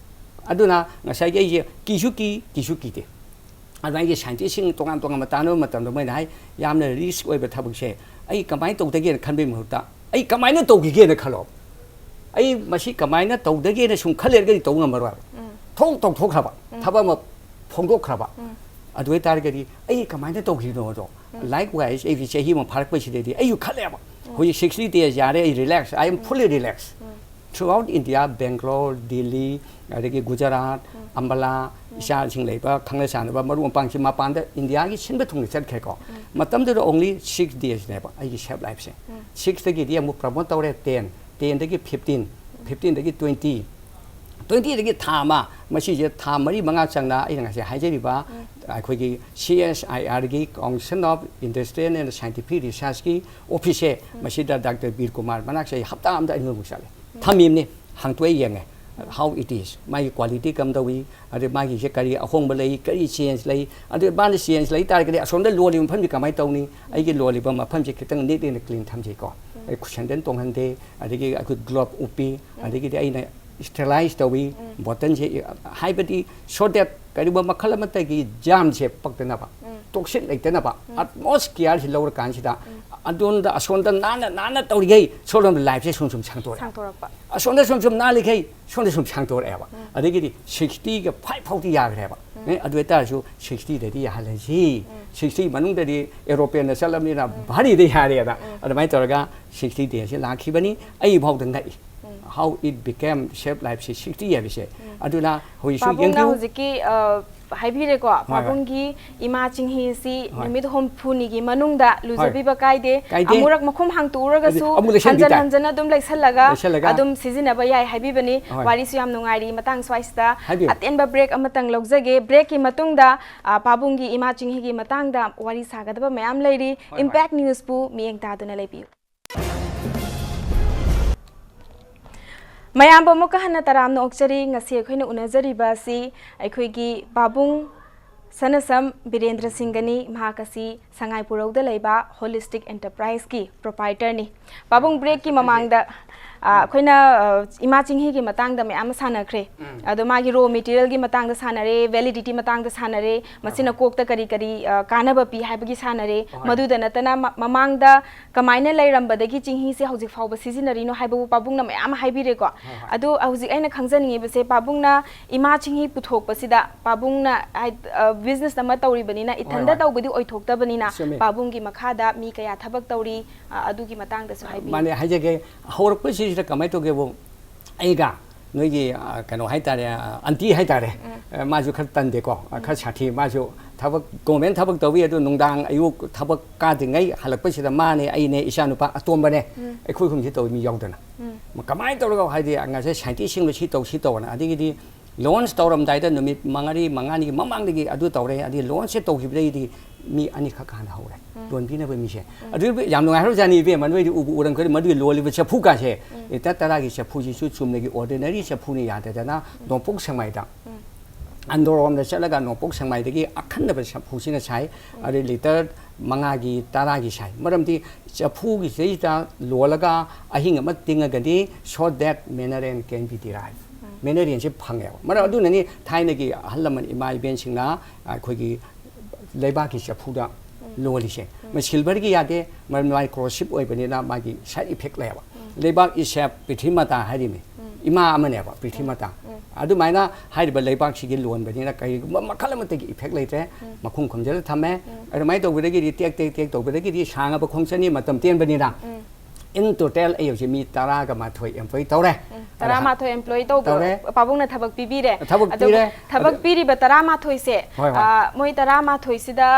ꯑꯗꯨꯅ ꯉꯁꯥꯏꯒꯤ ꯑꯩꯁꯦ ꯀꯤꯁꯨ ꯀꯤ, ꯀꯤꯁꯨ ꯀꯤꯗꯦ꯫ ꯑꯗꯨꯅ ꯑꯩꯒꯤ scientistꯁꯤꯡ ꯇꯣꯉꯥꯟ ꯇꯣꯉꯥꯟꯕ ꯇꯥꯟꯅꯕ ꯃꯇꯝꯗ ꯃꯣꯏꯅ ꯍꯥꯏ, ꯌꯥꯝꯅ risk ꯑꯣꯏꯕ ꯊꯕꯛꯁꯦ ꯑꯩ ꯀꯃꯥꯏꯅ ꯇꯧꯗꯒꯦꯅ ꯈꯟꯕꯒꯤ ꯃꯍꯨꯠꯇ ꯑꯩ ꯀꯃꯥꯏꯅ ꯇꯧꯈꯤꯒꯦꯅ ꯈꯜꯂꯣ꯫ ꯑꯩ ꯃꯁꯤ ꯀꯃꯥꯏꯅ ꯇꯧꯗꯒꯦꯅ ꯁꯨꯝ ꯈꯜꯂꯦꯔꯒꯗꯤ ꯇꯧꯕ ꯉꯝꯃꯔꯣꯏꯕ꯫ ꯎꯝ꯫ ꯊꯣꯛ ꯇꯧꯊꯣꯛꯈ꯭ꯔꯕ, ꯎꯝ꯫ ꯊꯕꯛ ꯑꯃ ꯐꯣꯡꯗꯣꯛꯈ꯭ꯔꯕ, ꯎꯝ꯫ ꯑꯗꯨ ꯑꯣꯏꯇꯥꯔꯒꯗꯤ ꯑꯩ ꯀꯃꯥꯏꯅ ꯇꯧꯈꯤꯕꯅꯣꯗꯣ, ꯂꯥꯏꯛ ꯋꯥꯏꯁ ꯑꯩꯒꯤ ꯆꯍꯤ ꯑꯃ ꯐꯥꯔꯛꯄꯁꯤꯗꯩꯗꯤ ꯑꯩꯁꯨ ꯈꯜꯂꯦꯕ, ꯍꯧꯖꯤꯛ ꯁꯤꯛꯁꯇꯤ ꯗꯦꯖ ꯌꯥꯔꯦ, ꯑꯩ relax, I am fully relaxed. Throughout India, Bangalore, Delhi, ꯑꯗꯒꯤ ꯒꯨꯖꯔꯥꯠ, ꯑꯝꯕꯥꯂꯥ, ꯏꯆꯥꯁꯤꯡ ꯂꯩꯕ ꯈꯪꯅ ꯆꯥꯟꯅꯕ ꯃꯔꯨꯞ ꯃꯄꯥꯡꯁꯤ ꯃꯄꯥꯟꯗ ꯏꯟꯗꯤꯌꯥꯒꯤ ꯁꯤꯟꯕ ꯊꯨꯡꯅ ꯆꯠꯈ꯭ꯔꯦꯀꯣ. ꯃꯇꯝꯗꯨꯗ only six days ꯅꯦꯕ ꯑꯩꯒꯤ ꯁꯦꯐ ꯂꯥꯏꯐꯁꯦ. ꯁꯤꯛꯁꯇꯒꯤꯗꯤ ꯑꯃꯨꯛ ꯄ꯭ꯔꯃꯣꯠ ꯇꯧꯔꯦ ꯇꯦꯟ, ꯇꯦꯟꯗꯒꯤ ꯐꯤꯐꯇꯤꯟ, ꯐꯤꯐꯇꯤꯟꯗꯒꯤ ꯇ꯭ꯋꯦꯟꯇꯤ, ꯇ꯭ꯋꯦꯟꯇꯤꯗꯒꯤ ꯊꯥ ꯑꯃ, ꯃꯁꯤꯁꯦ ꯊꯥ ꯃꯔꯤ ꯃꯉꯥ ꯆꯪꯅ ꯑꯩꯅ ꯉꯁꯥꯏ ꯍꯥꯏꯖꯔꯤꯕ ꯑꯩꯈꯣꯏꯒꯤ C S I R ꯒꯤ, Council of Industrial and Scientific Research ꯀꯤ ꯑꯣꯐꯤꯁꯁꯦ, ꯃꯁꯤꯗ ꯗꯥꯛꯇꯔ ꯕꯤꯔ ꯀꯨꯃꯥꯔ ꯃꯅꯥꯛꯁꯦ ꯑꯩ ꯍꯞꯇꯥ ꯑꯃꯗ ꯑꯅꯤꯔꯛꯃꯨꯛ ꯆꯠꯂꯦ. ꯊꯝꯃꯤꯕꯅꯤ, ꯍꯥꯡꯇꯣꯛꯑ ꯌꯦꯡꯉꯦ, how it is, ꯃꯥꯒꯤ ꯀ꯭ꯋꯥꯂꯤꯇꯤ ꯀꯝꯗꯧꯏ, ꯑꯗꯩ ꯃꯥꯒꯤꯁꯦ ꯀꯔꯤ ꯑꯍꯣꯡꯕ ꯂꯩ, ꯀꯔꯤ ꯆꯦꯟꯖ ꯂꯩ, ꯑꯗꯨ ꯃꯥꯅ ꯆꯦꯟꯖ ꯂꯩ ꯇꯥꯔꯒꯗꯤ ꯑꯁꯣꯝꯗ ꯂꯣꯜꯂꯤꯕ ꯃꯐꯝꯁꯤ ꯀꯃꯥꯏꯅ ꯇꯧꯅꯤ? ꯑꯩꯒꯤ ꯂꯣꯜꯂꯤꯕ ꯃꯐꯝꯁꯤ ꯈꯤꯇꯪ neat and clean ꯊꯝꯖꯩꯀꯣ. ꯑꯩ ꯈꯨꯠꯁꯟꯗꯟ ꯇꯣꯡꯍꯟꯗꯦ, ꯑꯗꯒꯤ ꯑꯩꯈꯣꯏ ꯒ꯭ꯂꯣꯞ ꯎꯞꯄꯤ, ꯑꯗꯒꯤꯗꯤ ꯑꯩꯅ ꯁ꯭ꯇꯦꯔꯤꯂꯥꯏꯁ ꯇꯧꯏ, ꯕꯣꯇꯜꯁꯦ, ꯍꯥꯏꯕꯗꯤ so that ꯀꯔꯤꯒꯨꯝꯕ ꯃꯈꯜ ꯑꯃꯠꯇꯒꯤ ꯖꯥꯝꯁꯦ ꯄꯛꯇꯅꯕ, ꯇꯣꯛꯁꯤꯛ ꯂꯩꯇꯅꯕ, ꯑꯠꯃꯣꯁ ꯀꯤꯌꯥꯔꯁꯤ ꯂꯧꯔꯀꯥꯟꯁꯤꯗ ꯑꯗꯣꯝꯗ ꯑꯁꯣꯝꯗ ꯅꯥꯟꯅ ꯅꯥꯟꯅ ꯇꯧꯔꯤꯈꯩ ꯁꯣꯝꯂꯣꯝꯗ ꯂꯥꯏꯐꯁꯦ ꯁꯨꯝ ꯁꯨꯝ ꯁꯥꯡꯇꯣꯔꯛꯑꯦ. ꯁꯥꯡꯇꯣꯔꯛꯄ. ꯑꯁꯣꯝꯗ ꯁꯨꯝ ꯁꯨꯝ ꯅꯥꯜꯂꯤꯈꯩ ꯁꯣꯝꯗ ꯁꯨꯝ ꯁꯥꯡꯇꯣꯔꯛꯑꯦꯕ. ꯑꯗꯒꯤꯗꯤ ꯁꯤꯛꯁꯇꯤꯒ ꯐꯥꯏꯚ ꯐꯥꯎꯗꯤ ꯌꯥꯈ꯭ꯔꯦꯕ. ꯑꯦ, ꯑꯗꯨ ꯑꯣꯏꯇꯥꯔꯁꯨ ꯁꯤꯛꯁꯇꯤꯗꯗꯤ ꯌꯥꯍꯜꯂꯁꯤ. ꯁꯤꯛꯁꯇꯤ ꯃꯅꯨꯡꯗꯗꯤ ꯑꯦꯔꯣꯄ꯭ꯂꯦꯟꯗ ꯆꯠꯂꯕꯅꯤꯅ ꯚꯥꯔꯤꯗ ꯌꯥꯔꯦꯅ ꯑꯗꯨꯃꯥꯏꯅ ꯇꯧꯔꯒ ꯁꯤꯛꯁꯇꯤ ꯗꯦꯁꯤ ꯂꯥꯛꯈꯤꯕꯅꯤ. ꯑꯩ ꯐꯥꯎꯗ ꯉꯛꯏ, how it became safe life ꯁꯤ ꯁꯤꯛꯁꯇꯤ ꯍꯥꯏꯕꯁꯦ. ꯑꯗꯨꯅ ꯍꯧꯖꯤꯛꯁꯨ ꯄꯥꯕꯨꯡꯅ ꯌꯦꯡꯕꯤꯌꯨ. ꯍꯧꯖꯤꯛꯀꯤ ꯑ, ꯍꯥꯏꯕꯤꯔꯦꯀꯣ, ꯍꯣꯏ. ꯄꯥꯕꯨꯡꯒꯤ ꯏꯃꯥ ꯆꯤꯡꯍꯤꯁꯤ ꯍꯣꯏ. ꯅꯨꯃꯤꯠ ꯍꯨꯝꯐꯨꯅꯤꯒꯤ ꯃꯅꯨꯡꯗ ꯂꯨꯖꯕꯤꯕ ꯀꯥꯏꯗꯦ. ꯀꯥꯏꯗꯦ. ꯑꯃꯨꯔꯛ ꯃꯈꯨꯝ ꯍꯥꯡꯇꯣꯛꯎꯔꯒꯁꯨ ꯑꯃꯨꯛ ꯂꯩꯁꯟꯕꯤ ꯍꯟꯖꯟ ꯇꯥꯏ. ꯍꯟꯖꯟ ꯑꯗꯨꯝ ꯂꯩꯁꯜꯂꯒ ꯂꯩꯁꯜꯂꯒ. ꯑꯗꯨꯝ ꯁꯤꯖꯤꯟꯅꯕ ꯌꯥꯏ ꯍꯥꯏꯕꯤꯕꯅꯤ. ꯍꯣꯏ. ꯋꯥꯔꯤꯁꯨ ꯌꯥꯝ ꯅꯨꯡꯉꯥꯏꯔꯤ, ꯃꯇꯥꯡ ꯁ꯭ꯋꯥꯏꯁꯤꯗ ꯍꯥꯏꯕꯤꯌꯨ. ꯑꯇꯦꯟꯕ ꯕ꯭ꯔꯦꯛ ꯑꯃꯇꯪ ꯂꯧꯖꯒꯦ. ꯕ꯭ꯔꯦꯛꯀꯤ ꯃꯇꯨꯡꯗ, ꯑ, ꯄꯥꯕꯨꯡꯒꯤ ꯏꯃꯥ ꯆꯤꯡꯍꯤꯒꯤ ꯃꯇꯥꯡꯗ ꯋꯥꯔꯤ ꯁꯥꯒꯗꯕ ꯃꯌꯥꯝ ꯂꯩꯔꯤ. ꯍꯣꯏ, ꯍꯣꯏ. ꯏꯝꯄꯦꯛ ꯅ꯭ꯌꯨꯁꯄꯨ ꯃꯤꯠꯌꯦꯡ ꯇꯥꯗꯨꯅ ꯂꯩꯕꯤꯌꯨ. ꯃꯌꯥꯝꯕꯨ ꯑꯃꯨꯛꯀ ꯍꯟꯅ ꯇꯔꯥꯝꯅ ꯑꯣꯛꯆꯔꯤ꯫ ꯉꯁꯤ ꯑꯩꯈꯣꯏꯅ ꯎꯅꯖꯔꯤꯕ ꯑꯁꯤ ꯑꯩꯈꯣꯏꯒꯤ ꯄꯥꯕꯨꯡ ꯁꯅꯁꯝ ꯕꯤꯔꯦꯟꯗ꯭ꯔ ꯁꯤꯡꯒꯅꯤ꯫ ꯃꯍꯥꯛ ꯑꯁꯤ ꯁꯉꯥꯏꯄꯨꯔꯧꯗ ꯂꯩꯕ ꯍꯣꯂꯤꯁꯇꯤꯛ ꯑꯦꯟꯇꯔꯄ꯭ꯔꯥꯏꯖꯀꯤ ꯄ꯭ꯔꯣꯄꯥꯏꯇꯔꯅꯤ꯫ ꯄꯥꯕꯨꯡ, ꯕ꯭ꯔꯦꯛꯀꯤ ꯃꯃꯥꯡꯗ ꯑ, ꯑꯩꯈꯣꯏꯅ ꯑ, ꯏꯃꯥ ꯆꯤꯡꯍꯤꯒꯤ ꯃꯇꯥꯡꯗ ꯃꯌꯥꯝ ꯑꯃ ꯁꯥꯟꯅꯈ꯭ꯔꯦ꯫ ꯑꯗꯣ ꯃꯥꯒꯤ raw materialꯒꯤ ꯃꯇꯥꯡꯗ ꯁꯥꯟꯅꯔꯦ, validityꯒꯤ ꯃꯇꯥꯡꯗ ꯁꯥꯟꯅꯔꯦ, ꯃꯁꯤꯅ ꯀꯣꯛꯇ ꯀꯔꯤ ꯀꯔꯤ ꯑ, ꯀꯥꯟꯅꯕ ꯄꯤ ꯍꯥꯏꯕꯒꯤ ꯁꯥꯟꯅꯔꯦ꯫ ꯍꯣꯏ꯫ ꯃꯗꯨꯗ ꯅꯠꯇꯅ ꯃ- ꯃꯃꯥꯡꯗ ꯀꯃꯥꯏꯅ ꯂꯩꯔꯝꯕꯗꯒꯤ ꯆꯤꯡꯍꯤꯁꯦ ꯍꯧꯖꯤꯛ ꯐꯥꯎꯕ ꯁꯤꯖꯤꯟꯅꯔꯤꯅꯣ ꯍꯥꯏꯕꯕꯨ ꯄꯥꯕꯨꯡꯅ ꯃꯌꯥꯝ ꯑꯃ ꯍꯥꯏꯕꯤꯔꯦꯀꯣ꯫ ꯍꯣꯏ, ꯍꯣꯏ꯫ ꯑꯗꯣ ꯍꯧꯖꯤꯛ ꯑꯩꯅ ꯈꯪꯖꯅꯤꯡꯉꯤꯕꯁꯦ, ꯄꯥꯕꯨꯡꯅ ꯏꯃꯥ ꯆꯤꯡꯍꯤ ꯄꯨꯊꯣꯛꯄꯁꯤꯗ ꯄꯥꯕꯨꯡꯅ ꯍꯥꯏ-, ꯑ, business ꯑꯃ ꯇꯧꯔꯤꯕꯅꯤꯅ, ꯍꯣꯏ, ꯏꯊꯟꯗ ꯍꯣꯏ꯫ ꯇꯧꯕꯗꯤ ꯑꯣꯏꯊꯣꯛꯇꯕꯅꯤꯅ, ꯆꯨꯝꯃꯤ꯫ ꯄꯥꯕꯨꯡꯒꯤ ꯃꯈꯥꯗ ꯃꯤ ꯀꯌꯥ ꯊꯕꯛ ꯇꯧꯔꯤ, ꯑ, ꯑꯗꯨꯒꯤ ꯃꯇꯥꯡꯗꯁꯨ ꯍꯥꯏꯕꯤꯌꯨ꯫ ꯃꯥꯅꯦ, ꯍꯥꯏꯖꯒꯦ꯫ ꯍꯧꯔꯛꯄꯁꯤꯗ ꯀꯃꯥꯏꯅ ꯇꯧꯒꯦꯕꯨ, ꯑꯩꯒ ꯅꯣꯏꯒꯤ, ꯑ, ꯀꯩꯅꯣ ꯍꯥꯏꯇꯥꯔꯦ, ꯑ, aunty ꯍꯥꯏꯇꯥꯔꯦ, ꯑ, ꯃꯥꯁꯨ ꯈꯔ ꯇꯟꯗꯦꯀꯣ, ꯑ, ꯈꯔ ꯁꯥꯊꯤ꯫ ꯃꯥꯁꯨ ꯊꯕꯛ, government ꯊꯕꯛ ꯇꯧꯏ, ꯑꯗꯨ ꯅꯨꯡꯗꯥꯡ ꯑꯌꯨꯛ ꯊꯕꯛ ꯀꯥꯗ꯭ꯔꯤꯉꯩ ꯍꯜꯂꯛꯄꯁꯤꯗ ꯃꯥꯅꯦ, ꯑꯩꯅꯦ, ꯏꯆꯥꯅꯨꯄꯥ ꯑꯇꯣꯝꯕꯅꯦ, ꯑꯩꯈꯣꯏ ꯑꯍꯨꯝꯁꯤ ꯇꯧꯏ, ꯃꯤ ꯌꯥꯎꯗꯅ꯫ ꯀꯃꯥꯏꯅ ꯇꯧꯔꯒ, ꯍꯥꯏꯗꯤ, ꯉꯁꯥꯏ scientistꯁꯤꯡꯗꯣ ꯁꯤ ꯇꯧ, ꯁꯤ ꯇꯧꯑꯅ, ꯑꯗꯒꯤꯗꯤ launch ꯇꯧꯔꯝꯗꯥꯏꯗ ꯅꯨꯃꯤꯠ ꯃꯉꯥꯅꯤ, ꯃꯉꯥꯅꯤꯒꯤ ꯃꯃꯥꯡꯗꯒꯤ ꯑꯗꯨ ꯇꯧꯔꯦ, ꯑꯗꯩ launchꯁꯦ ꯇꯧꯈꯤꯕꯗꯩꯗꯤ ꯃꯤ ꯑꯅꯤꯈꯛ ꯍꯥꯟꯅ ꯍꯧꯔꯦ ꯂꯣꯟꯕꯤꯅꯕ ꯃꯤꯁꯦ꯫ ꯑꯗꯨ ꯌꯥꯝ ꯅꯨꯡꯉꯥꯏꯈ꯭ꯔꯖꯥꯠꯅꯤ ꯏꯕꯦꯝꯃ, ꯅꯣꯏꯗꯤ ꯎꯕꯨ ꯎꯔꯝꯒꯅꯤ, ꯃꯗꯨꯒꯤ ꯂꯣꯜꯂꯤꯕ ꯆꯐꯨꯒꯥꯁꯦ, litre ꯇꯔꯥꯒꯤ ꯆꯐꯨꯁꯤꯁꯨ ꯆꯨꯝꯅꯒꯤ ordinary ꯆꯐꯨꯅ ꯌꯥꯗꯗꯅ ꯅꯣꯡꯄꯣꯛ ꯁꯦꯛꯃꯥꯏꯗ, ꯑꯟꯗ꯭ꯔꯣꯔꯣꯝꯗ ꯆꯠꯂꯒ ꯅꯣꯡꯄꯣꯛ ꯁꯦꯛꯃꯥꯏꯗꯒꯤ ꯑꯈꯟꯅꯕ ꯆꯐꯨꯁꯤꯅ ꯁꯥꯏ꯫ ꯑꯗꯩ litre ꯃꯉꯥꯒꯤ, ꯇꯔꯥꯒꯤ ꯁꯥꯏ꯫ ꯃꯔꯝꯗꯤ ꯆꯐꯨꯒꯤꯁꯤꯗꯩꯗ ꯂꯣꯜꯂꯒ ꯑꯍꯤꯡ ꯑꯃ ꯇꯤꯡꯉꯒꯗꯤ, so that mineral can be derived꯫ Mineralꯁꯦ ꯐꯪꯉꯦꯕ꯫ ꯃꯔꯝ ꯑꯗꯨꯅꯅꯤ ꯊꯥꯏꯅꯒꯤ ꯑꯍꯜ ꯂꯃꯟ ꯏꯃꯥ ꯏꯕꯦꯟꯁꯤꯡꯅ ꯑꯩꯈꯣꯏꯒꯤ ꯂꯩꯕꯥꯛꯀꯤ ꯆꯐꯨꯗ ꯂꯣꯜꯂꯤꯁꯦ꯫ ꯃ-, silverꯒꯤ ꯌꯥꯗꯦ, ꯃꯔꯝꯗꯤ ꯃꯥꯒꯤ corrosive ꯑꯣꯏꯕꯅꯤꯅ ꯃꯥꯒꯤ side effect ꯂꯩꯌꯦꯕ꯫ ꯂꯩꯕꯥꯛ is a ꯄ꯭ꯔꯤꯊꯤꯃꯇꯥ ꯍꯥꯏꯔꯤꯅꯤ꯫ ꯏꯃꯥ ꯑꯃꯅꯦꯕ ꯄ꯭ꯔꯤꯊꯤꯃꯇꯥ꯫ ꯑꯗꯨꯃꯥꯏꯅ ꯍꯥꯏꯔꯤꯕ ꯂꯩꯕꯥꯛꯁꯤꯒꯤ ꯂꯣꯟꯕꯅꯤꯅ ꯀꯔꯤꯒꯨꯝꯕ ꯃꯈꯜ ꯑꯃꯠꯇꯒꯤ effect ꯂꯩꯇ꯭ꯔꯦ꯫ ꯃꯈꯨꯝ ꯈꯨꯝꯖꯤꯜꯂ ꯊꯝꯃꯦ꯫ ꯑꯗꯨꯃꯥꯏꯅ ꯇꯧꯕꯗꯒꯤꯗꯤ ꯇꯦꯛ ꯇꯦꯛ ꯇꯦꯛ ꯇꯧꯕꯗꯒꯤꯗꯤ ꯁꯥꯡꯉꯕ ꯈꯣꯡꯆꯠꯅꯤ, ꯃꯇꯝ ꯇꯦꯟꯕꯅꯤꯅ꯫ In total ꯑꯩ ꯍꯧꯖꯤꯛ ꯃꯤ ꯇꯔꯥꯒ ꯃꯥꯊꯣꯏ employ ꯇꯧꯔꯦ꯫ ꯎꯝ, ꯇꯔꯥꯃꯥꯊꯣꯏ employ ꯇꯧꯕ ꯇꯧꯔꯦ꯫ ꯄꯥꯕꯨꯡꯅ ꯊꯕꯛ ꯄꯤꯕꯤꯔꯦ꯫ ꯊꯕꯛ ꯑꯗꯨꯒ ꯄꯤꯔꯦ꯫ ꯊꯕꯛ ꯑꯗꯨ ꯄꯤꯔꯤꯕ ꯇꯔꯥꯃꯥꯊꯣꯏꯁꯦ, ꯍꯣꯏ, ꯍꯣꯏ꯫ ꯑ, ꯃꯣꯏ ꯇꯔꯥꯃꯥꯊꯣꯏꯁꯤꯗ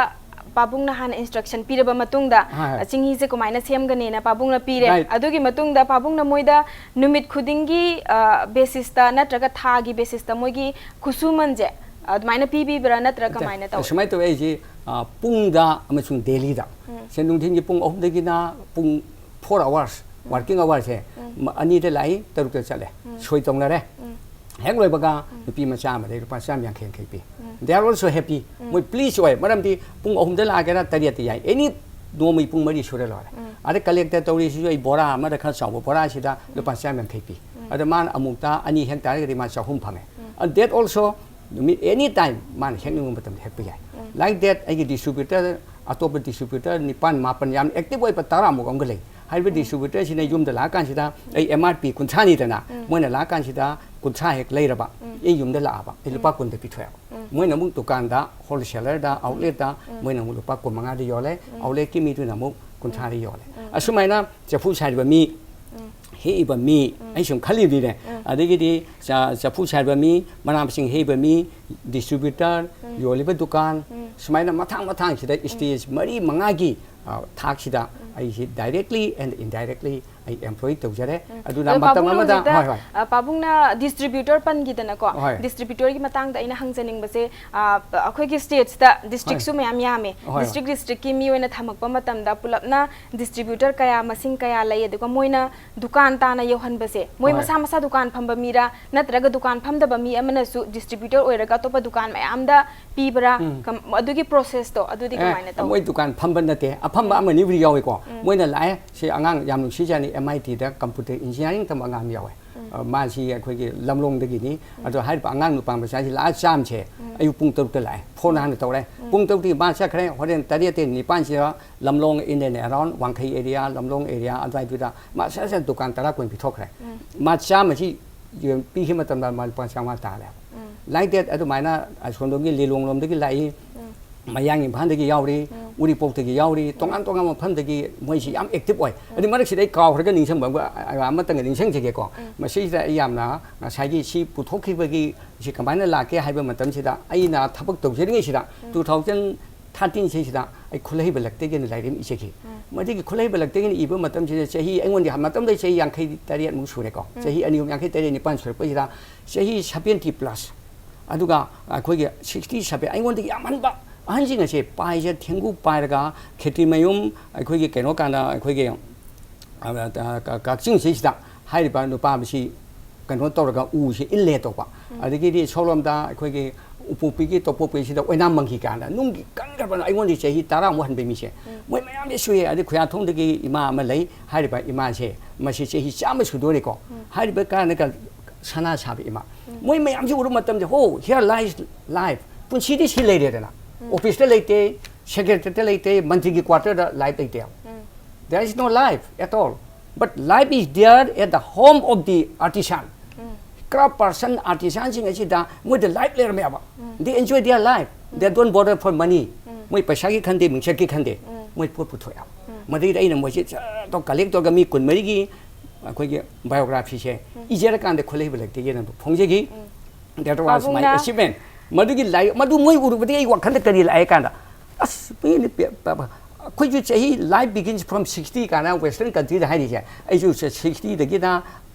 ꯄꯥꯕꯨꯡꯅ ꯍꯥꯟꯅ instruction ꯄꯤꯔꯕ ꯃꯇꯨꯡꯗ, ꯍꯣꯏ, ꯍꯣꯏ꯫ ꯆꯤꯡꯍꯤꯁꯦ ꯀꯃꯥꯏꯅ ꯁꯦꯝꯒꯅꯤꯅ ꯄꯥꯕꯨꯡꯅ ꯄꯤꯔꯦ꯫ Right꯫ ꯑꯗꯨꯒꯤ ꯃꯇꯨꯡꯗ ꯄꯥꯕꯨꯡꯅ ꯃꯣꯏꯗ ꯅꯨꯃꯤꯠ ꯈꯨꯗꯤꯡꯒꯤ, ꯑ, basisꯇ ꯅꯠꯇ꯭ꯔꯒ ꯊꯥꯒꯤ basisꯇ ꯃꯣꯏꯒꯤ ꯈꯨꯠꯁꯨꯃꯟꯁꯦ ꯑꯗꯨꯃꯥꯏꯅ ꯄꯤꯕꯤꯕ꯭ꯔꯥ ꯅꯠꯇ꯭ꯔꯒ ꯅꯠꯇꯦ, ꯀꯃꯥꯏꯅ ꯇꯧꯏ? ꯁꯨꯃꯥꯏꯅ ꯇꯧꯋꯦ ꯑꯩꯁꯤ, ꯑ, ꯄꯨꯡꯗ ꯑꯃꯁꯨꯡ dailyꯗ꯫ ꯎꯝ꯫ ꯁꯦ ꯅꯨꯡꯊꯤꯟꯒꯤ ꯄꯨꯡ ꯑꯍꯨꯝꯗꯒꯤꯅ ꯄꯨꯡ four hours, ꯎꯝ꯫ Working hoursꯁꯦ, ꯎꯝ꯫ ꯃ-, ꯑꯅꯤꯗ ꯂꯥꯛꯏ, ꯇꯔꯨꯛꯇ ꯆꯠꯂꯦ꯫ ꯎꯝ꯫ ꯁꯣꯏ ꯇꯧꯅꯔꯦ꯫ ꯎꯝ꯫ ꯍꯦꯛ ꯂꯣꯏꯕꯒ ꯎꯝ꯫ ꯅꯨꯄꯤ ꯃꯆꯥ ꯑꯃꯗꯒꯤ ꯂꯨꯄꯥ ꯆꯥꯝ ꯌꯥꯡꯈꯩ ꯌꯥꯡꯈꯩ ꯄꯤ꯫ ꯎꯝ꯫ They are also happy꯫ ꯎꯝ꯫ ꯃꯣꯏ please ꯑꯣꯏ꯫ ꯃꯔꯝꯗꯤ ꯄꯨꯡ ꯑꯍꯨꯝꯗ ꯂꯥꯛꯀꯦꯔꯥ, ꯇꯔꯦꯠꯇ ꯌꯥꯏ꯫ Any ꯅꯣꯡꯃꯒꯤ ꯄꯨꯡ ꯃꯔꯤ ꯁꯨꯔꯦ ꯂꯣꯏꯔꯦ꯫ ꯑꯗ ꯀꯂꯦꯛꯇ ꯇꯧꯔꯤꯁꯤꯁꯨ ꯑꯩ ꯕꯣꯔꯥ ꯑꯃꯗ ꯈꯔ ꯆꯥꯎꯕ ꯕꯣꯔꯥꯁꯤꯗ ꯂꯨꯄꯥ ꯆꯥꯝ ꯌꯥꯡꯈꯩ ꯄꯤ꯫ ꯑꯗ ꯃꯥꯅ ꯑꯃꯨꯛꯇ ꯑꯅꯤ ꯍꯦꯛ ꯇꯥꯔꯒꯗꯤ ꯃꯥ ꯆꯍꯨꯝ ꯐꯪꯉꯦ꯫ And that also, ꯅꯨꯃꯤꯠ any time ꯃꯥꯅ ꯍꯦꯛꯅꯤꯡꯕ ꯃꯇꯝꯗ ꯍꯦꯛꯄ ꯌꯥꯏ꯫ Like that, ꯑꯩꯒꯤ distributor, ꯑꯇꯣꯞꯄ distributor ꯅꯤꯄꯥꯟ ꯃꯥꯄꯟ ꯌꯥꯝ active ꯑꯣꯏꯕ ꯇꯔꯥꯃꯨꯛ ꯑꯃꯒ ꯂꯩ꯫ ꯍꯥꯏꯔꯤꯕ distributor ꯁꯤꯅ ꯌꯨꯝꯗ ꯂꯥꯛꯑꯀꯥꯟꯁꯤꯗ ꯑꯩ M R P ꯀꯨꯟꯊ꯭ꯔꯥꯅꯤꯗꯅ, ꯃꯣꯏꯅ ꯂꯥꯛꯑꯀꯥꯟꯁꯤꯗ ꯀꯨꯟꯊ꯭ꯔꯥ ꯍꯦꯛ ꯂꯩꯔꯕ, ꯑꯩ ꯌꯨꯝꯗ ꯂꯥꯛꯑꯕ, ꯑꯩ ꯂꯨꯄꯥ ꯀꯨꯟꯗ ꯄꯤꯊꯣꯛꯑꯦꯕ꯫ ꯃꯣꯏꯅ ꯑꯃꯨꯛ ꯗꯨꯀꯥꯟꯗ, wholesaler ꯗ, outlet ꯇ ꯃꯣꯏꯅ ꯑꯃꯨꯛ ꯂꯨꯄꯥ ꯀꯨꯟ ꯃꯉꯥꯗ ꯌꯣꯜꯂꯦ꯫ Outlet ꯀꯤ ꯃꯤꯗꯨꯅ ꯑꯃꯨꯛ ꯀꯨꯟꯊ꯭ꯔꯥꯗ ꯌꯣꯜꯂꯦ꯫ ꯑꯁꯨꯃꯥꯏꯅ ꯆꯐꯨ ꯁꯥꯔꯤꯕ ꯃꯤ, ꯍꯦꯛꯏꯕ ꯃꯤ, ꯑꯩ ꯁꯨꯝ ꯈꯜꯂꯤꯕꯅꯤꯅꯦ꯫ ꯑꯗꯒꯤꯗꯤ ꯆ-, ꯆꯐꯨ ꯁꯥꯔꯤꯕ ꯃꯤ, ꯃꯅꯥ ꯃꯁꯤꯡ ꯍꯦꯛꯏꯕ ꯃꯤ, distributor, ꯌꯣꯜꯂꯤꯕ ꯗꯨꯀꯥꯟ, ꯁꯨꯃꯥꯏꯅ ꯃꯊꯥꯡ ꯃꯊꯥꯡꯁꯤꯗ stage ꯃꯔꯤ ꯃꯉꯥꯒꯤ, ꯑ, ꯊꯥꯛꯁꯤꯗ ꯑꯩꯁꯤ directly and indirectly ꯑꯩ employ ꯇꯧꯖꯔꯦ꯫ ꯑꯗꯨꯅ ꯑꯗꯣ ꯃꯇꯝ ꯄꯥꯕꯨꯡ ꯑꯃꯗ, ꯍꯧꯖꯤꯛꯇ, ꯍꯣꯏ, ꯍꯣꯏ꯫ ꯑ, ꯄꯥꯕꯨꯡꯅ distributor ꯄꯟꯈꯤꯗꯅꯀꯣ, ꯍꯣꯏ꯫ Distributor ꯒꯤ ꯃꯇꯥꯡꯗ ꯑꯩꯅ ꯍꯪꯖꯅꯤꯡꯕꯁꯦ, ꯑ, ꯑꯩꯈꯣꯏꯒꯤ state ꯁꯤꯗ district ꯁꯨ ꯍꯣꯏ꯫ ꯃꯌꯥꯝ ꯌꯥꯝꯃꯦ꯫ ꯍꯣꯏ꯫ District district ꯀꯤ ꯃꯤ ꯑꯣꯏꯅ ꯊꯝꯃꯛꯄ ꯃꯇꯝꯗ ꯄꯨꯂꯞꯅ distributor ꯀꯌꯥ, ꯃꯁꯤꯡ ꯀꯌꯥ ꯂꯩ, ꯑꯗꯨꯒ ꯃꯣꯏꯅ ꯗꯨꯀꯥꯟ ꯇꯥꯅ ꯌꯧꯍꯟꯕꯁꯦ, ꯃꯣꯏ ꯍꯣꯏ꯫ ꯃꯁꯥ ꯃꯁꯥ ꯗꯨꯀꯥꯟ ꯐꯝꯕ ꯃꯤꯔꯥ, ꯅꯠꯇ꯭ꯔꯒ ꯗꯨꯀꯥꯟ ꯐꯝꯗꯕ ꯃꯤ ꯑꯃꯅꯁꯨ distributor ꯑꯣꯏꯔꯒ ꯑꯇꯣꯞꯄ ꯗꯨꯀꯥꯟ ꯃꯌꯥꯝꯗ ꯄꯤꯕ꯭ꯔꯥ? ꯎꯝ꯫ ꯀꯝ-, ꯑꯗꯨꯒꯤ process ꯇꯣ ꯑꯗꯨꯗꯤ ꯑꯦ, ꯀꯃꯥꯏꯅ ꯇꯧꯏ? ꯃꯣꯏ ꯗꯨꯀꯥꯟ ꯐꯝꯕ ꯅꯠꯇꯦ, ꯑꯐꯝꯕ ꯎꯝ꯫ ꯑꯃꯅꯤꯕꯨꯗꯤ ꯌꯥꯎꯏꯀꯣ꯫ ꯎꯝ꯫ ꯃꯣꯏꯅ ꯂꯥꯛꯑꯦ, ꯁꯤ ꯑꯉꯥꯡ ꯌꯥꯝ ꯅꯨꯡꯁꯤꯖꯥꯠꯅꯤ, M I T the computer engineering ꯇꯝꯕ ꯑꯉꯥꯡ ꯑꯃ ꯌꯥꯎꯋꯦ꯫ ꯎꯝ꯫ ꯑ, ꯃꯥꯁꯤ ꯑꯩꯈꯣꯏꯒꯤ ꯂꯝꯂꯣꯡꯗꯒꯤꯅꯤ꯫ ꯎꯝ꯫ ꯑꯗꯣ ꯍꯥꯏꯔꯤꯕ ꯑꯉꯥꯡ ꯅꯨꯄꯥ ꯃꯆꯥꯁꯤ ꯂꯥꯛꯑ ꯆꯥꯝꯁꯦ ꯎꯝ꯫ ꯑꯌꯨꯛ ꯄꯨꯡ ꯇꯔꯨꯛꯇ ꯂꯥꯛꯑꯦ, phone ꯎꯝ꯫ ꯍꯥꯟꯅ ꯇꯧꯔꯦ꯫ ꯎꯝ꯫ ꯄꯨꯡ ꯇꯔꯨꯛꯇꯒꯤ ꯃꯥ ꯆꯠꯈ꯭ꯔꯦ, ꯍꯣꯔꯦꯟ ꯇꯔꯦꯠꯇꯩ ꯅꯤꯄꯥꯟꯁꯤꯗ ꯂꯝꯂꯣꯡ in and around ꯋꯥꯡꯈꯩ area, ꯂꯝꯂꯣꯡ area ꯑꯗꯨꯋꯥꯏꯗꯨꯗ ꯃꯥ ꯁꯠ ꯁꯠ ꯗꯨꯀꯥꯟ ꯇꯔꯥ ꯀꯨꯟ ꯄꯤꯊꯣꯛꯈ꯭ꯔꯦ꯫ ꯎꯝ꯫ ꯃꯥ ꯆꯥꯝꯃꯁꯤ ꯌꯣꯟ-, ꯄꯤꯈꯤꯕ ꯃꯇꯝꯗ ꯃꯥ ꯂꯨꯄꯥ ꯆꯥꯝꯃꯉꯥ ꯇꯥꯔꯦ꯫ ꯎꯝ꯫ Like that, ꯑꯗꯨꯃꯥꯏꯅ ꯑꯁꯣꯝꯗꯒꯤ ꯂꯤꯂꯣꯡ ꯂꯣꯝꯗꯒꯤ ꯂꯥꯛꯏ, ꯎꯝ꯫ ꯃꯌꯥꯡ ꯏꯝꯐꯥꯜꯗꯒꯤ ꯌꯥꯎꯔꯤ, ꯎꯝ꯫ ꯎꯔꯤꯄꯣꯛꯇꯒꯤ ꯌꯥꯎꯔꯤ, ꯎꯝ꯫ ꯇꯣꯉꯥꯟ ꯇꯣꯉꯥꯟꯕ ꯃꯐꯝꯗꯒꯤ ꯃꯣꯏꯁꯤ ꯌꯥꯝ active ꯑꯣꯏ꯫ ꯎꯝ꯫ ꯑꯗꯨ ꯃꯔꯛꯁꯤꯗ ꯑꯩ ꯀꯥꯎꯈ꯭ꯔꯒ ꯅꯤꯡꯁꯤꯡꯕ ꯑꯃ-, ꯑꯃꯇꯪꯒ ꯅꯤꯡꯁꯤꯡꯖꯒꯦꯀꯣ꯫ ꯎꯝ꯫ ꯃꯁꯤꯁꯤꯗ ꯑꯩ ꯌꯥꯝꯅ ꯉꯁꯥꯏꯒꯤ ꯁꯤ ꯄꯨꯊꯣꯛꯈꯤꯕꯒꯤ ꯁꯤ ꯀꯃꯥꯏꯅ ꯂꯥꯛꯀꯦ ꯍꯥꯏꯕ ꯃꯇꯝꯁꯤꯗ ꯑꯩꯅ ꯊꯕꯛ ꯇꯧꯖꯔꯤꯉꯩꯁꯤꯗ ꯎꯝ꯫ Two thousand thirteen ꯁꯤꯗ ꯑꯩ ꯈꯨꯠꯂꯩꯕꯂꯛꯇꯒꯤꯅ ꯂꯥꯏꯔꯤꯛ ꯑꯃ ꯏꯖꯈꯤ꯫ ꯎꯝ꯫ ꯃꯗꯨꯒꯤ ꯈꯨꯠꯂꯩꯕꯂꯛꯇꯒꯤꯅ ꯏꯕ ꯃꯇꯝꯁꯤꯗ ꯆꯍꯤ, ꯑꯩꯉꯣꯟꯗ ꯃꯇꯝꯗ ꯆꯍꯤ ꯌꯥꯡꯈꯩ ꯇꯔꯦꯠꯃꯨꯛ ꯁꯨꯔꯦꯀꯣ꯫ ꯎꯝ꯫ ꯆꯍꯤ ꯑꯅꯤ ꯑꯍꯨꯝ, ꯌꯥꯡꯈꯩ ꯇꯔꯦꯠ ꯅꯤꯄꯥꯟ ꯁꯨꯔꯛꯄꯁꯤꯗ ꯆꯍꯤ seventy plus, ꯑꯗꯨꯒ ꯑꯩꯈꯣꯏꯒꯤ sixty seven, ꯑꯩꯉꯣꯟꯗꯒꯤ ꯌꯥꯝꯍꯟꯕ ꯑꯍꯟꯁꯤꯡ ꯑꯁꯦ ꯄꯥꯏꯁꯦ ꯊꯦꯡꯒꯨ ꯄꯥꯏꯔꯒ ꯈꯦꯇ꯭ꯔꯤꯃꯌꯨꯝ ꯑꯩꯈꯣꯏꯒꯤ ꯀꯩꯅꯣ ꯀꯥꯟꯗ ꯑꯩꯈꯣꯏꯒꯤ, ꯑ, ꯑ, ꯀ-, ꯀꯛꯆꯤꯡꯁꯤꯗ ꯍꯥꯏꯔꯤꯕ ꯅꯨꯄꯥ ꯑꯁꯤ ꯀꯩꯅꯣ ꯇꯧꯔꯒ ꯎꯁꯤ ꯏꯜꯂꯦ ꯇꯧꯕ꯫ ꯎꯝ꯫ ꯑꯗꯒꯤꯗꯤ ꯁꯣꯝꯂꯣꯝꯗ ꯑꯩꯈꯣꯏꯒꯤ, ꯎꯄꯣꯛꯄꯤꯒꯤ ꯇꯣꯞꯄꯣꯛꯄꯤꯁꯤꯗ ꯑꯣꯏꯅꯥꯝ ꯃꯪꯈꯤ ꯀꯥꯟꯗ ꯅꯨꯡꯒꯤ ꯀꯟꯈ꯭ꯔꯕ ꯑꯩꯉꯣꯟꯗꯒꯤ ꯆꯍꯤ ꯇꯔꯥꯃꯨꯛ ꯍꯟꯕ ꯃꯤꯁꯦ, ꯃꯣꯏ ꯃꯌꯥꯝꯁꯦ ꯁꯨꯏ꯫ ꯑꯗꯩ ꯈꯨꯌꯥꯊꯣꯡꯗꯒꯤ ꯏꯃꯥ ꯑꯃ ꯂꯩ꯫ ꯍꯥꯏꯔꯤꯕ ꯏꯃꯥꯁꯦ, ꯃꯁꯤ ꯆꯍꯤ ꯆꯥꯝꯃ ꯁꯨꯗꯣꯔꯦꯀꯣ꯫ ꯍꯥꯏꯔꯤꯕ ꯀꯥꯟꯗ ꯁꯅꯥ ꯁꯥꯕ ꯏꯃꯥ, ꯃꯣꯏ ꯃꯌꯥꯝꯁꯦ ꯎꯔꯨꯕ ꯃꯇꯝꯗ, "Oh, here lies life." ꯄꯨꯟꯁꯤꯗꯤ ꯁꯤ ꯂꯩꯔꯦꯗꯅ꯫ ꯑꯣꯐꯤꯁꯇ ꯂꯩꯇꯦ, ꯁꯦꯀ꯭ꯔꯦꯇꯔꯤꯗ ꯂꯩꯇꯦ, ꯃꯟꯇ꯭ꯔꯤꯒꯤ ꯀ꯭ꯋꯥꯇꯔꯗ ꯂꯥꯏꯐ ꯂꯩꯇꯦ꯫ There is no life at all. But life is there at the home of the artisan. Craft person, ꯑꯥꯔꯇꯤꯁꯥꯟꯁꯤꯡ ꯑꯁꯤꯗ ꯃꯣꯏꯗ ꯂꯥꯏꯐ ꯂꯩꯔꯝꯃꯦꯕ꯫ They enjoy their life. They don't bother for money. ꯃꯣꯏ ꯄꯩꯁꯥꯒꯤ ꯈꯟꯗꯦ, ꯃꯤꯡꯆꯠꯀꯤ ꯈꯟꯗꯦ꯫ ꯃꯣꯏ ꯄꯣꯠ ꯄꯨꯊꯣꯛꯑꯦꯕ꯫ ꯃꯗꯩꯗ ꯑꯩꯅ ꯃꯣꯏꯁꯦ ꯆꯠꯇꯣ ꯀꯂꯦꯛ ꯇꯧꯔꯒ ꯃꯤ ꯀꯨꯟꯃꯔꯤꯒꯤ ꯑꯩꯈꯣꯏꯒꯤ ꯕꯥꯏꯑꯣꯒ꯭ꯔꯥꯐꯤꯁꯦ ꯏꯖꯔꯀꯥꯟꯗ ꯈꯨꯠꯂꯩ ꯕꯂꯛꯇꯒꯤ ꯑꯩꯅ ꯐꯣꯡꯖꯈꯤ꯫ That was my ꯄꯥꯕꯨꯡꯅ achievement. ꯃꯗꯨꯒꯤ ꯂꯥꯏꯔꯤꯛ, ꯃꯗꯨ ꯃꯣꯏ ꯎꯔꯨꯕꯗꯒꯤ ꯑꯩ ꯋꯥꯈꯜꯗ ꯀꯔꯤ ꯂꯥꯛꯑꯦ ꯀꯥꯟꯗ, ꯑꯁ, ꯃꯤꯅ ꯄꯦ-, ꯄ-, ꯄ-, ꯑꯩꯈꯣꯏꯁꯨ ꯆꯍꯤ, "Life begins from sixty" ꯀꯥꯏꯅ ꯋꯦꯁꯇꯔꯟ ꯀꯟꯇ꯭ꯔꯤꯗ ꯍꯥꯏꯔꯤꯁꯦ, ꯑꯩꯁꯨ ꯁꯤꯛꯁꯇꯤꯗꯒꯤꯅ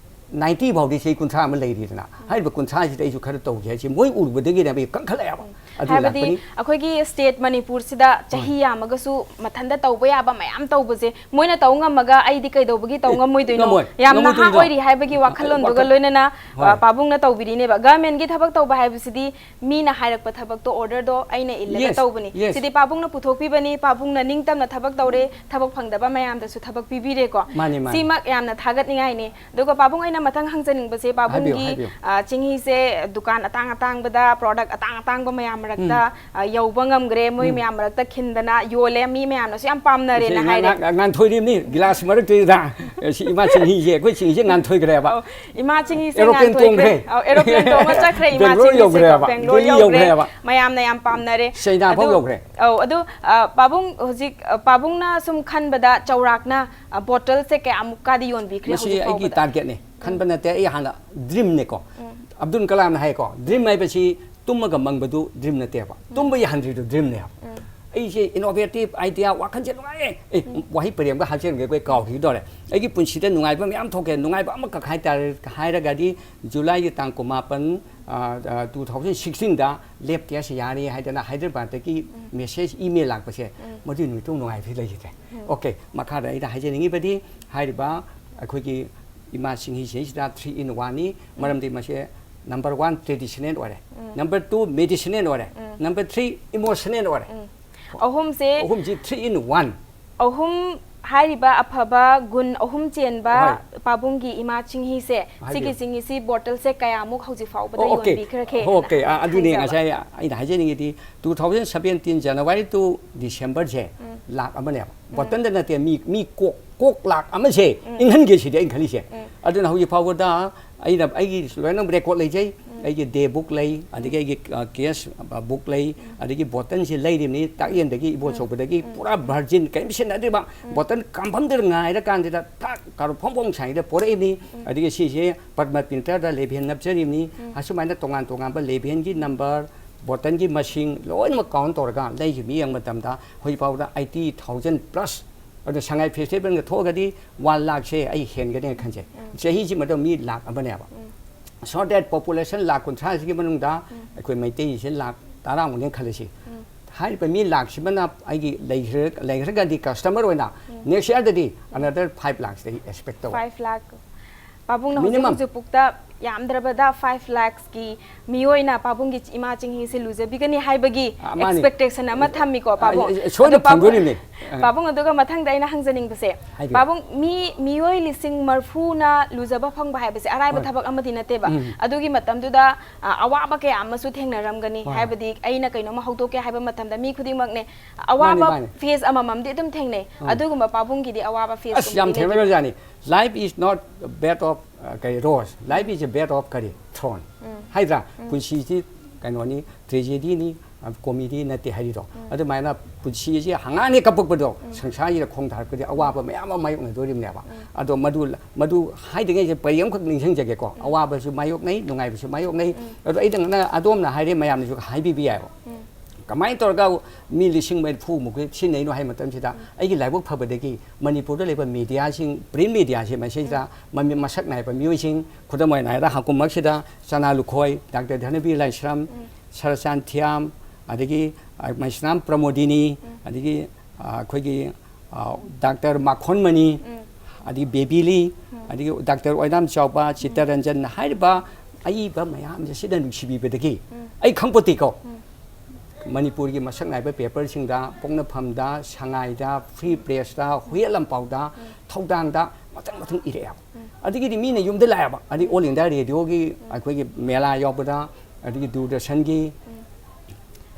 ꯅꯥꯏꯟꯇꯤ ꯐꯥꯎꯗꯤ ꯆꯍꯤ ꯀꯨꯟꯊ꯭ꯔꯥ ꯑꯃ ꯂꯩꯔꯤꯗꯅ, ꯍꯥꯏꯔꯤꯕ ꯀꯨꯟꯊ꯭ꯔꯥꯁꯤꯗ ꯑꯩꯁꯨ ꯈꯔ ꯇꯧꯒꯦ ꯍꯥꯏꯁꯦ ꯃꯣꯏ ꯎꯔꯨꯕꯗꯒꯤꯅꯦꯕ ꯑꯩ ꯀꯟꯈꯠꯂꯛꯑꯦꯕ꯫ ꯑꯗꯨ ꯍꯥꯏꯕꯗꯤ ꯂꯥꯛꯄꯅꯤ꯫ ꯑꯩꯈꯣꯏꯒꯤ ꯁ꯭ꯇꯦꯠ ꯃꯅꯤꯄꯨꯔꯁꯤꯗ ꯆꯍꯤ ꯌꯥꯝꯃꯒꯁꯨ ꯃꯊꯟꯇ ꯇꯧꯕ ꯌꯥꯕ ꯃꯌꯥꯝ ꯇꯧꯕꯁꯦ ꯃꯣꯏꯅ ꯇꯧ ꯉꯝꯃꯒ ꯑꯩꯗꯤ ꯀꯩꯗꯧꯕꯒꯤ ꯇꯧ ꯑꯦ, ꯉꯝꯃꯣꯏꯗꯣꯏꯅꯣ? ꯉꯝꯃꯣꯏ꯫ ꯌꯥꯝ ꯅꯍꯥ ꯉꯝꯃꯣꯏꯗꯣꯏꯅꯣ? ꯑꯣꯏꯔꯤ ꯍꯥꯏꯕꯒꯤ ꯑ, ꯋꯥꯈꯜꯂꯣꯟꯗꯨꯒ ꯋꯥꯈꯜ-, ꯂꯣꯏꯅꯅ, ꯍꯣꯏ꯫ ꯑ, ꯄꯥꯕꯨꯡꯅ ꯇꯧꯕꯤꯔꯤꯅꯦꯕ꯫ ꯒꯚꯔꯟꯃꯦꯟꯒꯤ ꯊꯕꯛ ꯇꯧꯕ ꯍꯥꯏꯕꯁꯤꯗꯤ ꯃꯤꯅ ꯍꯥꯏꯔꯛꯄ ꯊꯕꯛꯇꯣ, ꯑꯣꯔꯗꯔꯗꯣ ꯑꯩꯅ ꯏꯜꯂꯒ Yes, ꯇꯧꯕꯅꯤ꯫ Yes. ꯁꯤꯗꯤ ꯄꯥꯕꯨꯡꯅ ꯄꯨꯊꯣꯛꯄꯤꯕꯅꯤ, ꯄꯥꯕꯨꯡꯅ ꯅꯤꯡꯇꯝꯅ ꯊꯕꯛ ꯇꯧꯔꯦ, ꯊꯕꯛ ꯐꯪꯗꯕ ꯃꯌꯥꯝꯗꯁꯨ ꯊꯕꯛ ꯄꯤꯕꯤꯔꯦꯀꯣ꯫ ꯃꯥꯅꯤ, ꯃꯥꯅꯤ꯫ ꯁꯤꯃꯛ ꯌꯥꯝꯅ ꯊꯥꯒꯠꯅꯤꯡꯉꯥꯏꯅꯤ꯫ ꯑꯗꯨꯒ ꯄꯥꯕꯨꯡ, ꯑꯩꯅ ꯃꯊꯪ ꯍꯪꯖꯅꯤꯡꯕꯁꯦ, ꯍꯥꯏꯕꯤꯌꯨ, ꯄꯥꯕꯨꯡꯒꯤ, ꯍꯥꯏꯕꯤꯌꯨ꯫ ꯑ, ꯆꯤꯡꯍꯤꯁꯦ ꯗꯨꯀꯥꯟ ꯑꯇꯥꯡ ꯑꯇꯥꯡꯕꯗ, ꯄ꯭ꯔꯣꯗꯛ ꯑꯇꯥꯡ ꯑꯇꯥꯡꯕ ꯃꯌꯥꯝ ꯃꯔꯛꯇ, ꯎꯝ꯫ ꯑ, ꯌꯧꯕ ꯉꯝꯈ꯭ꯔꯦ, ꯃꯣꯏ ꯎꯝ꯫ ꯃꯌꯥꯝ ꯃꯔꯛꯇ ꯈꯤꯟꯗꯅ ꯌꯣꯜꯂꯦ, ꯃꯤ ꯃꯌꯥꯝꯅꯁꯨ ꯌꯥꯝ ꯄꯥꯝꯅꯔꯦꯅ ꯁꯤ ꯉꯥꯟ-, ꯍꯥꯏꯔꯦ꯫ ꯉꯥꯟ-, ꯉꯥꯟꯊꯣꯏꯔꯤꯕꯅꯤ, ꯒꯤꯂꯥꯁ ꯃꯔꯛꯇꯨꯗ꯫ ꯁꯤ ꯏꯃꯥ ꯆꯤꯡꯍꯤꯁꯦ, ꯑꯩꯈꯣꯏ ꯆꯤꯡꯍꯤꯁꯦ ꯉꯥꯟꯊꯣꯏꯈ꯭ꯔꯦꯕ꯫ ꯑꯧ, ꯏꯃꯥ ꯆꯤꯡꯍꯤꯁꯦ ꯑꯦꯔꯣꯄ꯭ꯂꯦꯟ ꯉꯥꯟꯊꯣꯏꯈ꯭ꯔꯦ꯫ ꯇꯣꯡꯈ꯭ꯔꯦ꯫ ꯑꯧ, ꯑꯦꯔꯣꯄ꯭ꯂꯦꯟ ꯇꯣꯡꯉ ꯆꯠꯈ꯭ꯔꯦ ꯏꯃꯥ ꯕꯦꯡꯒ꯭ꯂꯣꯔ ꯆꯤꯡꯍꯤꯁꯦꯀꯣ, ꯌꯧꯈ꯭ꯔꯦꯕ, ꯕꯦꯡꯒ꯭ꯂꯣꯔ ꯗꯦꯜꯂꯤ ꯌꯧꯈ꯭ꯔꯦ꯫ ꯌꯧꯈ꯭ꯔꯦꯕ꯫ ꯃꯌꯥꯝꯅ ꯌꯥꯝ ꯄꯥꯝꯅꯔꯦ꯫ ꯆꯩꯅꯥ ꯐꯥꯎ ꯑꯗꯨ, ꯌꯧꯈ꯭ꯔꯦ꯫ ꯑꯧ, ꯑꯗꯨ, ꯑ, ꯄꯥꯕꯨꯡ ꯍꯧꯖꯤꯛ, ꯑ, ꯄꯥꯕꯨꯡꯅ ꯁꯨꯝ ꯈꯟꯕꯗ ꯆꯥꯎꯔꯥꯛꯅ, ꯑ, ꯕꯣꯇꯜꯁꯦ ꯀꯌꯥꯃꯨꯛꯀꯗꯤ ꯌꯣꯟꯕꯤꯈ꯭ꯔꯦ ꯃꯁꯤ ꯍꯧꯖꯤꯛ ꯑꯩꯒꯤ ꯐꯥꯎꯕꯗ? ꯇꯥꯔꯒꯦꯠꯅꯤ꯫ ꯎꯝ꯫ ꯈꯟꯕ ꯅꯠꯇꯦ, ꯑꯩ ꯍꯥꯟꯅ ꯗ꯭ꯔꯤꯝꯅꯦꯀꯣ꯫ ꯎꯝ꯫ ꯑꯕꯗꯨꯜ ꯀꯂꯥꯝꯅ ꯍꯥꯏꯀꯣ, "ꯗ꯭ꯔꯤꯝ ꯍꯥꯏꯕꯁꯤ ꯇꯨꯝꯃꯒ ꯃꯪꯕꯗꯨ ꯗ꯭ꯔꯤꯝ ꯅꯠꯇꯦꯕ꯫ ꯎꯝ꯫ ꯇꯨꯝꯕ ꯌꯥꯍꯟꯗ꯭ꯔꯤꯗꯨ ꯗ꯭ꯔꯤꯝꯅꯦꯕ꯫" ꯎꯝ꯫ ꯑꯩꯁꯦ ꯏꯅꯣꯚꯦꯇꯤꯚ ꯑꯥꯏꯗꯤꯌꯥ, ꯋꯥꯈꯜꯁꯦ ꯅꯨꯡꯉꯥꯏꯌꯦ꯫ ꯑꯦ, ꯎꯝ꯫ ꯋꯥꯍꯩ ꯄꯔꯦꯡ ꯑꯃꯒ ꯍꯥꯞꯆꯤꯟꯒꯦ, ꯑꯩꯈꯣꯏ ꯀꯥꯎꯈꯤꯗꯧꯔꯦ꯫ ꯑꯩꯒꯤ ꯄꯨꯟꯁꯤꯗ ꯅꯨꯡꯉꯥꯏꯕ ꯃꯌꯥꯝ ꯊꯣꯛꯈ꯭ꯔꯦ꯫ ꯅꯨꯡꯉꯥꯏꯕ ꯑꯃꯈꯛ ꯍꯥꯏꯇꯥꯔꯦ, ꯍꯥꯏꯔꯒꯗꯤ ꯖꯨꯂꯥꯏꯒꯤ ꯇꯥꯡ ꯀꯨꯟꯃꯥꯄꯟ, ꯑ, ꯑ, two thousand sixteenꯗ ꯂꯦꯞ ꯇꯦꯁ ꯌꯥꯔꯦ ꯍꯥꯏꯗꯅ ꯍꯥꯏꯗ꯭ꯔꯕꯥꯗꯇꯒꯤ ꯎꯝ꯫ ꯃꯦꯁꯦꯖ, ꯏꯃꯦꯜ ꯂꯥꯛꯄꯁꯦ, ꯎꯝ꯫ ꯃꯗꯨꯒꯤ ꯅꯨꯃꯤꯠꯇꯨ ꯅꯨꯡꯉꯥꯏꯕꯁꯤ ꯂꯩꯈꯤꯗ꯭ꯔꯦ꯫ ꯎꯝ꯫ ꯑꯣꯀꯦ, ꯃꯈꯥꯗ ꯑꯩꯅ ꯍꯥꯏꯖꯅꯤꯡꯉꯤꯕꯗꯤ ꯍꯥꯏꯔꯤꯕ ꯑꯩꯈꯣꯏꯒꯤ ꯏꯃꯥ ꯆꯤꯡꯍꯤꯁꯤꯗꯩꯁꯤꯗ three in oneꯅꯤ꯫ ꯎꯝ꯫ ꯃꯔꯝꯗꯤ ꯃꯁꯦ Number one traditional ꯑꯣꯏꯔꯦ, number two medicinal ꯑꯣꯏꯔꯦ, number three emotional ꯑꯣꯏꯔꯦ꯫ ꯑꯍꯨꯝꯁꯦ ꯑꯍꯨꯝꯁꯤ three in one꯫ ꯑꯍꯨꯝ ꯍꯥꯏꯔꯤꯕ ꯑꯐꯕ ꯒꯨꯟ ꯑꯍꯨꯝ ꯆꯦꯟꯕ ꯍꯣꯏ꯫ ꯄꯥꯕꯨꯡꯒꯤ ꯏꯃꯥ ꯆꯤꯡꯍꯤꯁꯦ, ꯍꯥꯏꯕꯤꯌꯨ꯫ ꯁꯤꯒꯤ ꯆꯤꯡꯍꯤꯁꯤ ꯕꯣꯇꯜꯁꯦ ꯀꯌꯥꯃꯨꯛ ꯍꯧꯖꯤꯛ ꯐꯥꯎꯕꯗ ꯑꯣ, ꯑꯣꯀꯦ꯫ ꯌꯣꯟꯕꯤꯈ꯭ꯔꯒꯦ ꯑꯣꯀꯦ꯫ ꯍꯥꯏꯅ ꯑꯥ, ꯑꯗꯨꯅꯦ ꯍꯥꯏꯖꯕ꯫ ꯉꯁꯥꯏ ꯑꯩꯅ ꯍꯥꯏꯖꯅꯤꯡꯉꯤꯗꯤ, two thousand seventeen January to Decemberꯁꯦ ꯂꯥꯛ ꯑꯃꯅꯦꯕ꯫ ꯕꯣꯇꯜꯗ ꯅꯠꯇꯦ, ꯃꯤ, ꯃꯤ ꯀꯣꯛ, ꯀꯣꯛ ꯂꯥꯛ ꯑꯃꯁꯦ ꯏꯪꯍꯟꯒꯦ ꯁꯤꯗꯤ ꯑꯩꯅ ꯈꯜꯂꯤꯁꯦ꯫ ꯑꯗꯨꯅ ꯍꯧꯖꯤꯛ ꯐꯥꯎꯕꯗ ꯑꯩꯅ ꯑꯩꯒꯤ ꯂꯣꯏꯅ record ꯂꯩꯖꯩ꯫ ꯑꯩꯒꯤ day book ꯂꯩ, ꯑꯗꯒꯤ ꯑꯩꯒꯤ, ꯑ, case, ꯑ, book ꯂꯩ, ꯑꯗꯒꯤ ꯕꯣꯇꯜꯁꯦ ꯂꯩꯔꯤꯕꯅꯤ ꯇꯥꯛꯌꯦꯟꯗꯒꯤ, ꯏꯕꯣ ꯁꯣꯛꯄꯗꯒꯤ, ꯄꯨꯔꯥ virgin, ꯀꯔꯤꯝ ꯁꯤꯖꯤꯟꯅꯗ꯭ꯔꯤꯕ ꯕꯣꯇꯜ ꯀꯥꯝꯐꯝꯗꯨꯗ ꯉꯥꯏꯔ ꯀꯥꯟꯁꯤꯗ ꯊꯥꯛ ꯀꯥꯔꯣ ꯐꯣꯡ ꯐꯣꯡ ꯁꯥꯏꯗ ꯄꯣꯔꯛꯏꯕꯅꯤ꯫ ꯑꯗꯒꯤ ꯁꯤꯁꯦ ꯄꯗꯃ printerꯗ label ꯅꯞꯆꯔꯤꯕꯅꯤ꯫ ꯑꯁꯨꯃꯥꯏꯅ ꯇꯣꯉꯥꯟ ꯇꯣꯉꯥꯟꯕ labelꯒꯤ number, ꯕꯣꯇꯜꯒꯤ ꯃꯁꯤꯡ ꯂꯣꯏꯅꯃꯛ count ꯇꯧꯔꯒ ꯂꯩꯈꯤꯕ ꯃꯤ ꯌꯦꯡꯕ ꯃꯇꯝꯗ ꯍꯧꯖꯤꯛ ꯐꯥꯎꯕꯗ eighty thousand plus꯫ ꯑꯗꯣ ꯁꯉꯥꯏ festivalꯒ ꯊꯣꯛꯑꯒꯗꯤ one ꯂꯥꯛꯁꯦ ꯑꯩ ꯍꯦꯟꯒꯅꯦꯅ ꯈꯟꯖꯩ꯫ ꯆꯍꯤꯁꯤꯃꯗ ꯃꯤ ꯂꯥꯛ ꯑꯃꯅꯦꯕ꯫ So that population ꯂꯥꯛ ꯀꯨꯟꯊ꯭ꯔꯥꯁꯤꯒꯤ ꯃꯅꯨꯡꯗ ꯑꯩꯈꯣꯏ ꯃꯩꯇꯩꯁꯦ ꯂꯥꯛ ꯇꯔꯥꯃꯨꯛꯅꯦꯅ ꯈꯜꯂꯁꯤ꯫ ꯍꯥꯏꯔꯤꯕ ꯃꯤ ꯂꯥꯛꯁꯤꯃꯅ ꯑꯩꯒꯤ ꯂꯩꯈ꯭ꯔ-, ꯂꯩꯈ꯭ꯔꯒꯗꯤ customer ꯑꯣꯏꯅ next yearꯗꯗꯤ another five lakhsꯇ ꯑꯩ expect ꯇꯧꯋꯦ꯫ Five lakh꯫ ꯄꯥꯕꯨꯡꯅ ꯍꯧꯖꯤꯛ Minimum꯫ ꯍꯧꯖꯤꯛ ꯄꯨꯛꯇ ꯌꯥꯝꯗ꯭ꯔꯕꯗ five lakhsꯀꯤ ꯃꯤꯑꯣꯏꯅ ꯄꯥꯕꯨꯡꯒꯤ ꯏꯃꯥ ꯆꯤꯡꯍꯤꯁꯦ ꯂꯨꯖꯕꯤꯒꯅꯤ ꯍꯥꯏꯕꯒꯤ ꯑ, ꯃꯥꯅꯤ꯫ Expectation ꯑꯃ ꯊꯝꯃꯤꯀꯣ, ꯄꯥꯕꯨꯡ꯫ ꯑ, ꯁꯣꯏꯗꯅ ꯑꯗꯣ ꯄꯥꯕꯨꯡ-, ꯐꯪꯗꯣꯔꯤꯕꯅꯤ꯫ ꯑ꯫ ꯄꯥꯕꯨꯡ, ꯑꯗꯨꯒ ꯃꯊꯪꯗ ꯑꯩꯅ ꯍꯪꯖꯅꯤꯡꯕꯁꯦ, ꯍꯥꯏꯕꯤꯌꯨ꯫ ꯄꯥꯕꯨꯡ, ꯃꯤ, ꯃꯤꯑꯣꯏ ꯂꯤꯁꯤꯡ ꯃꯔꯐꯨꯅ ꯂꯨꯖꯕ ꯐꯪꯕ ꯍꯥꯏꯕꯁꯦ ꯑꯔꯥꯏꯕ ꯍꯣꯏ꯫ ꯊꯕꯛ ꯑꯃꯗꯤ ꯅꯠꯇꯦꯕ꯫ ꯎꯝ꯫ ꯑꯗꯨꯒꯤ ꯃꯇꯝꯗꯨꯗ, ꯑ, ꯑꯋꯥꯕ ꯀꯌꯥ ꯑꯃꯁꯨ ꯊꯦꯡꯅꯔꯝꯒꯅꯤ꯫ ꯍꯣꯏ꯫ ꯍꯥꯏꯕꯗꯤ ꯑꯩꯅ ꯀꯩꯅꯣꯝꯃ ꯍꯧꯗꯣꯛꯀꯦ ꯍꯥꯏꯕ ꯃꯇꯝꯗ ꯃꯤ ꯈꯨꯗꯤꯡꯃꯛꯅꯦ ꯑꯋꯥꯕ ꯃꯥꯅꯤ꯫ phase ꯑꯃꯃꯝꯗꯤ ꯑꯗꯨꯝ ꯊꯦꯡꯅꯩ꯫ ꯎꯝ꯫ ꯑꯗꯨꯒꯨꯝꯕ ꯄꯥꯕꯨꯡꯒꯤꯗꯤ ꯑꯋꯥꯕ phase ꯑꯁ, ꯌꯥꯝ ꯀꯨꯝꯕꯗꯤ ꯂꯩꯇꯦ꯫ ꯊꯦꯡꯅꯈ꯭ꯔꯖꯥꯠꯅꯤ꯫ Life is not bed of, ꯑ, ꯀꯔꯤ, rose. Life is a bed of ꯀꯔꯤ, thorn꯫ ꯍꯥꯏꯗ꯭ꯔꯥ? ꯄꯨꯟꯁꯤꯁꯤ ꯀꯩꯅꯣꯅꯤ, tragedyꯅꯤ, ꯑ, comedyꯅꯤ ꯅꯠꯇꯦ ꯍꯥꯏꯔꯤꯗꯣ꯫ ꯑꯗꯨꯃꯥꯏꯅ ꯄꯨꯟꯁꯤꯁꯤ ꯍꯪꯉꯥꯡ ꯍꯦꯛ ꯀꯞꯄꯛꯄꯗꯣ, ꯁꯪꯁꯥꯔꯁꯤꯗ ꯈꯣꯡ ꯊꯥꯔꯛꯄꯗꯤ ꯑꯋꯥꯕ ꯃꯌꯥꯝ ꯑꯃ ꯃꯥꯌꯣꯛꯅꯗꯣꯔꯤꯕꯅꯦꯕ꯫ ꯑꯗꯣ ꯃꯗꯨ, ꯃꯗꯨ ꯍꯥꯏꯗ꯭ꯔꯤꯉꯩꯁꯦ ꯄꯔꯤ ꯑꯃꯈꯛ ꯅꯤꯡꯁꯤꯡꯖꯒꯦꯀꯣ꯫ ꯑꯋꯥꯕꯁꯨ ꯃꯥꯌꯣꯛꯅꯩ, ꯅꯨꯡꯉꯥꯏꯕꯁꯨ ꯃꯥꯌꯣꯛꯅꯩ꯫ ꯑꯗꯣ ꯑꯩꯅ ꯉ-, ꯑꯗꯣꯝꯅ ꯍꯥꯏꯔꯦ ꯃꯌꯥꯝꯅꯁꯨ ꯍꯥꯏꯕꯤꯕ ꯌꯥꯏꯕ꯫ ꯀꯃꯥꯏꯅ ꯇꯧꯔꯒ ꯃꯤ ꯂꯤꯁꯤꯡ ꯃꯔꯤꯐꯨꯃꯨꯛ ꯁꯤꯖꯤꯟꯅꯩꯅꯣ ꯍꯥꯏꯕ ꯃꯇꯝꯁꯤꯗ, ꯑꯩꯒꯤ ꯂꯥꯏꯕꯛ ꯐꯕꯗꯒꯤ ꯃꯅꯤꯄꯨꯔꯗ ꯂꯩꯕ mediaꯁꯤꯡ, print mediaꯁꯤꯡ ꯃꯁꯤꯗ ꯃꯃꯤ-, ꯃꯁꯛ ꯅꯥꯏꯕ ꯃꯤꯑꯣꯏꯁꯤꯡ, ꯈꯨꯗꯝ ꯑꯣꯏꯅ ꯍꯥꯏꯔꯕꯗ ꯍꯥꯀꯨꯝꯃꯛꯁꯤꯗ ꯆꯅꯥ ꯂꯨꯈꯣꯏ, ꯗꯥꯛꯇꯔ ꯙꯅꯕꯤꯔ ꯂꯥꯏꯁ꯭ꯔꯝ, ꯁꯔꯆꯥꯟ ꯊꯤꯌꯥꯝ, ꯑꯗꯒꯤ, ꯑ, ꯃꯩꯁꯅꯥꯝ ꯄ꯭ꯔꯃꯣꯗꯤꯅꯤ, ꯑꯗꯒꯤ, ꯑ, ꯑꯩꯈꯣꯏꯒꯤ, ꯑ, ꯗꯥꯛꯇꯔ ꯃꯥꯈꯣꯟꯃꯅꯤ, ꯑꯗꯒꯤ ꯕꯦꯕꯤꯂꯤ, ꯑꯗꯒꯤ ꯗꯥꯛꯇꯔ ꯑꯣꯏꯅꯥꯝ ꯆꯥꯎꯕ, ꯆꯤꯠꯇꯔꯟꯖꯟ ꯍꯥꯏꯔꯤꯕ ꯑꯏꯕ ꯃꯌꯥꯝꯁꯦ ꯁꯤꯗ ꯅꯨꯡꯁꯤꯕꯤꯕꯗꯒꯤ ꯑꯩ ꯈꯪꯄꯣꯠꯇꯦꯀꯣ꯫ ꯃꯅꯤꯄꯨꯔꯒꯤ ꯃꯁꯛ ꯅꯥꯏꯕ ꯄꯦꯄꯔꯁꯤꯡꯗ, ꯄꯣꯛꯅꯐꯝꯗ, ꯁꯉꯥꯏꯗ, ꯐ꯭ꯔꯤ ꯄ꯭ꯔꯦꯁꯇ, ꯍꯨꯏꯌꯦꯟ ꯂꯝꯄꯥꯎꯗ, ꯊꯧꯗꯥꯡꯗ ꯃꯊꯪ ꯃꯊꯪ ꯏꯔꯛꯑꯦꯕ꯫ ꯑꯗꯒꯤꯗꯤ ꯃꯤꯅ ꯌꯨꯝꯗ ꯂꯥꯛꯑꯦꯕ, ꯑꯗꯒꯤ ꯑꯣꯜ ꯏꯟꯗꯤꯌꯥ ꯔꯦꯗꯤꯑꯣꯒꯤ ꯑꯩꯈꯣꯏꯒꯤ ꯃꯦꯂꯥ ꯌꯥꯎꯕꯗ, ꯑꯗꯒꯤ ꯗꯨꯔꯗꯔꯁꯟꯒꯤ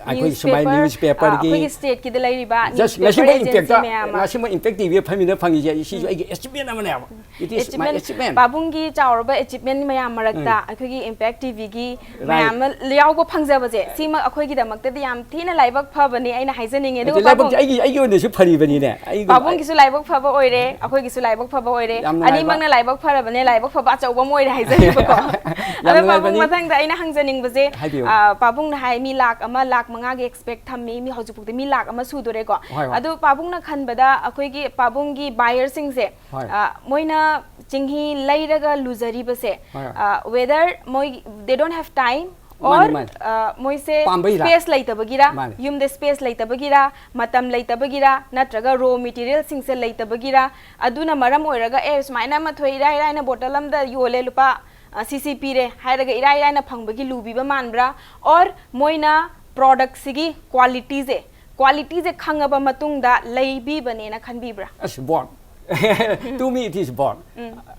ꯑꯩꯈꯣꯏ ꯁꯨꯃꯥꯏꯅ ꯅ꯭ꯌꯨꯁꯄꯦꯄꯔꯒꯤ, ꯑꯩꯈꯣꯏꯒꯤ ꯁ꯭ꯇꯦꯠꯀꯤꯗ ꯂꯩꯔꯤꯕ ꯖꯁ ꯉꯁꯤꯃꯛ ꯅ꯭ꯌꯨꯁꯄꯦꯄꯔ ꯑꯦꯖꯦꯟꯁꯤ ꯏꯝꯄꯦꯛꯇ, ꯃꯌꯥꯝ ꯑꯃ꯫ ꯉꯁꯤꯃꯛ ꯏꯝꯄꯦꯛ ꯇꯤꯚꯤꯗ ꯐꯝꯃꯤꯟꯅ ꯐꯪꯉꯤꯁꯦ, ꯑꯩ ꯁꯤꯁꯨ ꯑꯩꯒꯤ ꯑꯦꯆꯤꯞꯃꯦꯟ ꯑꯃꯅꯦꯕ꯫ It is my ꯑꯦꯆꯤꯞꯃꯦꯟ achievement. ꯄꯥꯕꯨꯡꯒꯤ ꯆꯥꯎꯔꯕ ꯑꯦꯆꯤꯞꯃꯦꯟ ꯃꯌꯥꯝ ꯃꯔꯛꯇ ꯎꯝ. ꯑꯩꯈꯣꯏꯒꯤ ꯏꯝꯄꯦꯛ ꯇꯤꯚꯤꯒꯤ Right. ꯃꯌꯥꯝ ꯑꯃ ꯌꯥꯎꯕ ꯐꯪꯖꯕꯁꯦ, ꯁꯤꯃꯛ ꯑꯩꯈꯣꯏꯒꯤꯗꯃꯛꯇꯗꯤ ꯌꯥꯝ ꯊꯤꯅ ꯂꯥꯏꯕꯛ ꯐꯕꯅꯤ ꯑꯩꯅ ꯍꯥꯏꯖꯅꯤꯡꯉꯦ꯫ ꯑꯗꯨ ꯑꯗꯨꯒ ꯂꯥꯏꯕꯛꯁꯦ ꯄꯥꯕꯨꯡ, ꯑꯩꯒꯤ, ꯑꯩꯒꯤ ꯑꯣꯏꯅꯁꯨ ꯐꯔꯤꯕꯅꯤꯅꯦ꯫ ꯑꯩꯒꯤ ꯄꯥꯕꯨꯡꯒꯤꯁꯨ ꯂꯥꯏꯕꯛ ꯐꯕ ꯑꯣꯏꯔꯦ, ꯑꯩꯈꯣꯏꯒꯤꯁꯨ ꯂꯥꯏꯕꯛ ꯐꯕ ꯑꯣꯏꯔꯦ꯫ ꯌꯥꯝ ꯅꯨꯡꯉꯥꯏꯕ꯫ ꯑꯅꯤꯃꯛꯅ ꯂꯥꯏꯕꯛ ꯐꯔꯕꯅꯦ, ꯂꯥꯏꯕꯛ ꯐꯕ ꯑꯆꯧꯕ ꯑꯃ ꯑꯣꯏꯔꯦ ꯍꯥꯏꯖꯔꯤꯕꯀꯣ꯫ ꯌꯥꯝ ꯑꯗꯣ ꯄꯥꯕꯨꯡ, ꯅꯨꯡꯉꯥꯏꯕꯅꯤ꯫ ꯃꯊꯪꯗ ꯑꯩꯅ ꯍꯪꯖꯅꯤꯡꯕꯁꯦ, ꯍꯥꯏꯕꯤꯌꯨ꯫ ꯑ, ꯄꯥꯕꯨꯡꯅ ꯍꯥꯏ ꯃꯤ ꯂꯥꯛ ꯑꯃ, ꯂꯥꯛ ꯃꯉꯥꯒꯤ ꯑꯦꯛꯁꯄꯦꯛ ꯊꯝꯃꯤ, ꯃꯤ ꯍꯧꯖꯤꯛꯐꯥꯎꯗ ꯃꯤ ꯂꯥꯛ ꯑꯃ ꯁꯨꯗꯣꯔꯦꯀꯣ꯫ ꯍꯣꯏ, ꯍꯣꯏ꯫ ꯑꯗꯨ ꯄꯥꯕꯨꯡꯅ ꯈꯟꯕꯗ ꯑꯩꯈꯣꯏꯒꯤ ꯄꯥꯕꯨꯡꯒꯤ ꯕꯥꯌꯔꯁꯤꯡꯁꯦ, ꯍꯣꯏ꯫ ꯑ, ꯃꯣꯏꯅ ꯆꯤꯡꯍꯤ ꯂꯩꯔꯒ ꯂꯨꯖꯔꯤꯕꯁꯦ, ꯍꯣꯏ, ꯍꯣꯏ꯫ ꯑ, whether ꯃꯣꯏ, they don't have time or, ꯃꯥꯅꯤ, ꯃꯥꯅꯤ꯫ ꯑ, ꯃꯣꯏꯁꯦ ꯄꯥꯝꯕꯩꯔꯥ? ꯁ꯭ꯄꯦꯁ ꯂꯩꯇꯕꯒꯤꯔ, ꯃꯥꯅꯤ꯫ ꯌꯨꯝꯗ ꯁ꯭ꯄꯦꯁ ꯂꯩꯇꯕꯒꯤꯔ, ꯃꯇꯝ ꯂꯩꯇꯕꯒꯤꯔ, ꯅꯠꯇ꯭ꯔꯒ ꯔꯣ ꯃꯦꯇꯤꯔꯤꯌꯦꯜꯁꯤꯡꯁꯦ ꯂꯩꯇꯕꯒꯤꯔ, ꯑꯗꯨꯅ ꯃꯔꯝ ꯑꯣꯏꯔꯒ, "ꯑꯦ, ꯁꯨꯃꯥꯏꯅ ꯑꯃ ꯊꯣꯛꯑꯦ, ꯏꯔꯥꯏ ꯂꯥꯏꯅ ꯕꯣꯇꯜ ꯑꯃꯗ ꯌꯣꯜꯂꯦ, ꯂꯨꯄꯥ, ꯑ, ꯁꯤ ꯁꯤ ꯄꯤꯔꯦ" ꯍꯥꯏꯔꯒ ꯏꯔꯥꯏ ꯂꯥꯏꯅ ꯐꯪꯕꯒꯤ ꯂꯨꯕꯤꯕ ꯃꯥꯟꯕ꯭ꯔꯥ? Or ꯃꯣꯏꯅ ꯄ꯭ꯔꯣꯗꯛꯁꯤꯒꯤ ꯀ꯭ꯋꯥꯂꯤꯇꯤꯁꯦ, ꯀ꯭ꯋꯥꯂꯤꯇꯤꯁꯦ ꯈꯪꯉꯕ ꯃꯇꯨꯡꯗ ꯂꯩꯕꯤꯕꯅꯦꯅ ꯈꯟꯕꯤꯕ꯭ꯔꯥ? ꯑꯁ, both. To me, it is both.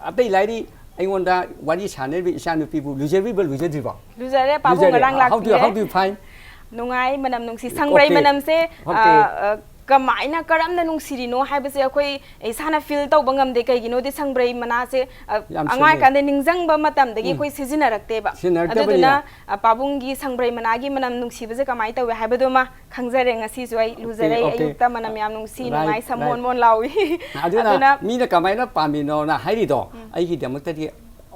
ꯑꯇꯩ ꯂꯥꯏꯔꯤ, ꯑꯩꯉꯣꯟꯗ ꯋꯥꯔꯤ ꯁꯥꯟꯅꯔꯤꯕ ꯏꯆꯥꯅꯨꯄꯤꯕꯨ ꯂꯨꯖꯕꯤꯕ꯭ꯔꯥ, ꯂꯨꯖꯗ꯭ꯔꯤꯕꯣ? ꯂꯨꯖꯔꯦ, ꯄꯥꯕꯨꯡ ꯂꯨꯖꯔꯦ꯫ ꯉꯔꯥꯡ How do you, ꯂꯥꯛꯄꯤꯔꯦ꯫ how do you find? ꯅꯨꯡꯉꯥꯏ, ꯃꯅꯝ ꯅꯨꯡꯁꯤ꯫ ꯁꯪꯕ꯭ꯔꯩ Okay. ꯃꯅꯝꯁꯦ, Okay. ꯑ, ꯑ, ꯀꯃꯥꯏꯅ, ꯀꯔꯝꯅ ꯅꯨꯡꯁꯤꯔꯤꯅꯣ ꯍꯥꯏꯕꯁꯦ ꯑꯩꯈꯣꯏ ꯏꯁꯥꯅ ꯐꯤꯜ ꯇꯧꯕ ꯉꯝꯗꯦ꯫ ꯀꯩꯒꯤꯅꯣꯗꯤ ꯁꯪꯕ꯭ꯔꯩ ꯃꯅꯥꯁꯦ, ꯑ, ꯌꯥꯝ ꯑꯉꯥꯡ ꯆꯨꯝꯃꯦ꯫ ꯑꯣꯏꯔꯤꯀꯥꯟꯗ ꯅꯤꯡꯁꯤꯡꯕ ꯃꯇꯝꯗꯒꯤ ꯎꯝ꯫ ꯑꯩꯈꯣꯏ ꯁꯤꯖꯤꯟꯅꯔꯛꯇꯦꯕ꯫ ꯁꯤꯖꯤꯟꯅꯔꯛꯇꯕꯅꯤꯅ꯫ ꯑꯗꯨꯗꯨꯅ, ꯑ, ꯄꯥꯕꯨꯡꯒꯤ ꯁꯪꯕ꯭ꯔꯩ ꯃꯅꯥꯒꯤ ꯃꯅꯝ ꯅꯨꯡꯁꯤꯕꯁꯦ ꯀꯃꯥꯏꯅ ꯇꯧꯋꯦ ꯍꯥꯏꯕꯗꯨꯃ ꯈꯪꯖꯔꯦ꯫ ꯉꯁꯤꯁꯨ ꯑꯩ ꯂꯨꯖꯔꯦ꯫ Okay, okay. ꯑꯌꯨꯛꯇ ꯃꯅꯝ ꯌꯥꯝ ꯅꯨꯡꯁꯤ, Right, ꯅꯨꯡꯉꯥꯏ, ꯁꯝ right. ꯃꯣꯟ ꯃꯣꯟ ꯂꯥꯎꯏ꯫ ꯑꯗꯨꯅ ꯑꯗꯨꯅ ꯃꯤꯅ ꯀꯃꯥꯏꯅ ꯄꯥꯝꯃꯤꯅꯣꯅ ꯍꯥꯏꯔꯤꯗꯣ, ꯑꯩꯒꯤꯗꯃꯛꯇꯗꯤ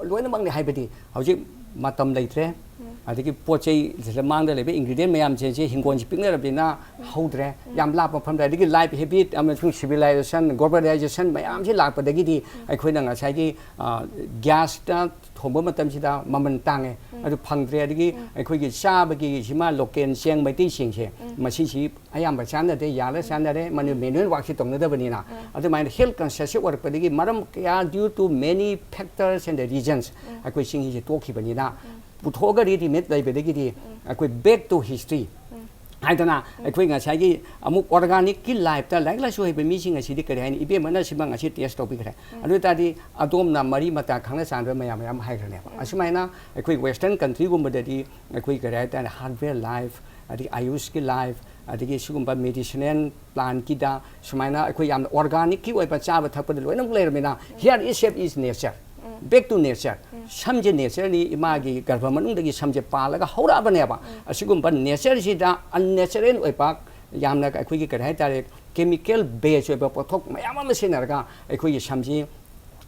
ꯂꯣꯏꯅꯃꯛꯅꯤ꯫ ꯍꯥꯏꯕꯗꯤ ꯍꯧꯖꯤꯛ ꯃꯇꯝ ꯂꯩꯇ꯭ꯔꯦ, ꯑꯗꯒꯤ ꯄꯣꯠ ꯆꯩ ꯁꯤꯗ ꯃꯥꯡꯗ ꯂꯩꯕ ꯏꯟꯒ꯭ꯔꯤꯗꯤꯌꯦꯟ ꯃꯌꯥꯝꯁꯦ ꯁꯤ ꯍꯤꯡꯒꯣꯜꯁꯤ ꯄꯤꯛꯅꯔꯕꯅꯤꯅ ꯍꯧꯗ꯭ꯔꯦ꯫ ꯌꯥꯝ ꯂꯥꯞꯄ ꯃꯐꯝꯗ, ꯑꯗꯒꯤ ꯂꯥꯏꯐ ꯍꯦꯕꯤꯠ ꯑꯃꯁꯨꯡ ꯁꯤꯚꯤꯂꯥꯏꯖꯦꯁꯟ, ꯒ꯭ꯂꯣꯕꯦꯂꯥꯏꯖꯦꯁꯟ ꯃꯌꯥꯝꯁꯤ ꯂꯥꯛꯄꯗꯒꯤꯗꯤ ꯑꯩꯈꯣꯏꯅ ꯉꯁꯥꯏꯒꯤ ꯒ꯭ꯌꯥꯁꯇ ꯊꯣꯡꯕ ꯃꯇꯝꯁꯤꯗ ꯃꯃꯜ ꯇꯥꯡꯉꯦ, ꯑꯗꯨ ꯐꯪꯗ꯭ꯔꯦ꯫ ꯑꯗꯒꯤ ꯑꯩꯈꯣꯏꯒꯤ ꯆꯥꯕꯒꯤ ꯁꯤꯃ ꯂꯣꯀꯦꯜ ꯆꯦꯡ ꯃꯩꯇꯩ ꯆꯦꯡꯁꯦ ꯃꯁꯤꯁꯤ ꯑꯌꯥꯝꯕ ꯆꯥꯟꯅꯗꯦ, ꯌꯥꯜꯂ ꯆꯥꯟꯅꯔꯦ, ꯃꯅꯨ ꯃꯦꯅꯨꯋꯦꯜ ꯋꯥꯛꯁꯤ ꯇꯧꯅꯗꯕꯅꯤꯅ꯫ ꯑꯗꯨꯃꯥꯏꯅ ꯍꯦꯜꯊ ꯀꯟꯁꯤꯌꯁꯁꯤ ꯑꯣꯏꯔꯛꯄꯗꯒꯤ ꯃꯔꯝ ꯀꯌꯥ, due to many factors and the reasons, ꯑꯩꯈꯣꯏ ꯆꯤꯡꯁꯤ ꯇꯣꯛꯈꯤꯕꯅꯤꯅ ꯄꯨꯊꯣꯛꯑꯒ ꯔꯦꯗꯤꯃꯦꯗ ꯂꯩꯕꯗꯒꯤꯗꯤ ꯑꯩꯈꯣꯏ back to history ꯍꯥꯏꯗꯅ ꯑꯩꯈꯣꯏ ꯉꯁꯥꯏꯒꯤ ꯑꯃꯨꯛ ꯑꯣꯔꯒꯥꯅꯤꯛꯀꯤ ꯂꯥꯏꯐꯇ ꯂꯥꯏꯔꯤꯛ ꯂꯥꯏꯁꯨ ꯍꯩꯕ ꯃꯤꯁꯤꯡ ꯑꯁꯤꯗꯤ ꯀꯔꯤ ꯍꯥꯏꯅꯤ, ꯏꯕꯦꯝꯃꯅ ꯁꯤꯃ ꯉꯁꯤ ꯇꯦꯁ ꯇꯧꯕꯤꯈ꯭ꯔꯦ꯫ ꯑꯗꯨ ꯑꯣꯏ ꯇꯥꯔꯗꯤ ꯑꯗꯣꯝꯅ ꯃꯔꯤ ꯃꯇꯥ ꯈꯪꯅ ꯆꯥꯟꯅꯕ ꯃꯌꯥꯝ ꯃꯌꯥꯝ ꯍꯥꯏꯈ꯭ꯔꯅꯦꯕ꯫ ꯑꯁꯨꯃꯥꯏꯅ ꯑꯩꯈꯣꯏ ꯋꯦꯁꯇꯔꯟ ꯀꯟꯇ꯭ꯔꯤꯒꯨꯝꯕꯗꯗꯤ ꯑꯩꯈꯣꯏ ꯀꯔꯤ ꯍꯥꯏ ꯇꯥꯔꯦ, ꯍꯥꯔꯠꯋꯦꯌꯔ ꯂꯥꯏꯐ, ꯑꯗꯒꯤ ꯑꯁꯤꯒꯨꯝꯕ ꯃꯦꯗꯤꯁꯤꯅꯦꯜ ꯄ꯭ꯂꯥꯟꯠꯀꯤꯗ ꯁꯨꯃꯥꯏꯅ ꯑꯩꯈꯣꯏ ꯌꯥꯝꯅ ꯑꯣꯔꯒꯥꯅꯤꯛꯀꯤ ꯑꯣꯏꯕ ꯆꯥꯕ ꯊꯛꯄꯗ ꯂꯣꯏꯅꯃꯛ ꯂꯩꯔꯕꯅꯤꯅ, here is shape is nature, back to nature꯫ ꯁꯝꯁꯦ ꯅꯦꯆꯔꯅꯤ, ꯏꯃꯥꯒꯤ ꯒꯔꯚ ꯃꯅꯨꯡꯗꯒꯤ ꯁꯝꯁꯦ ꯄꯥꯜꯂꯒ ꯍꯧꯔꯛꯑꯕꯅꯦꯕ꯫ ꯑꯁꯤꯒꯨꯝꯕ ꯅꯦꯆꯔꯁꯤꯗ ꯑꯟꯅꯦꯆꯔꯦꯜ ꯑꯣꯏꯕ, ꯌꯥꯝꯅ ꯑꯩꯈꯣꯏꯒꯤ ꯀꯔꯤ ꯍꯥꯏꯇꯥꯔꯦ, ꯀꯦꯃꯤꯀꯦꯜ ꯕꯦꯁ ꯑꯣꯏꯕ ꯄꯣꯠꯊꯣꯛ ꯃꯌꯥꯝ ꯑꯃ ꯁꯤꯖꯤꯟꯅꯔꯒ ꯑꯩꯈꯣꯏꯒꯤ ꯁꯝꯁꯤ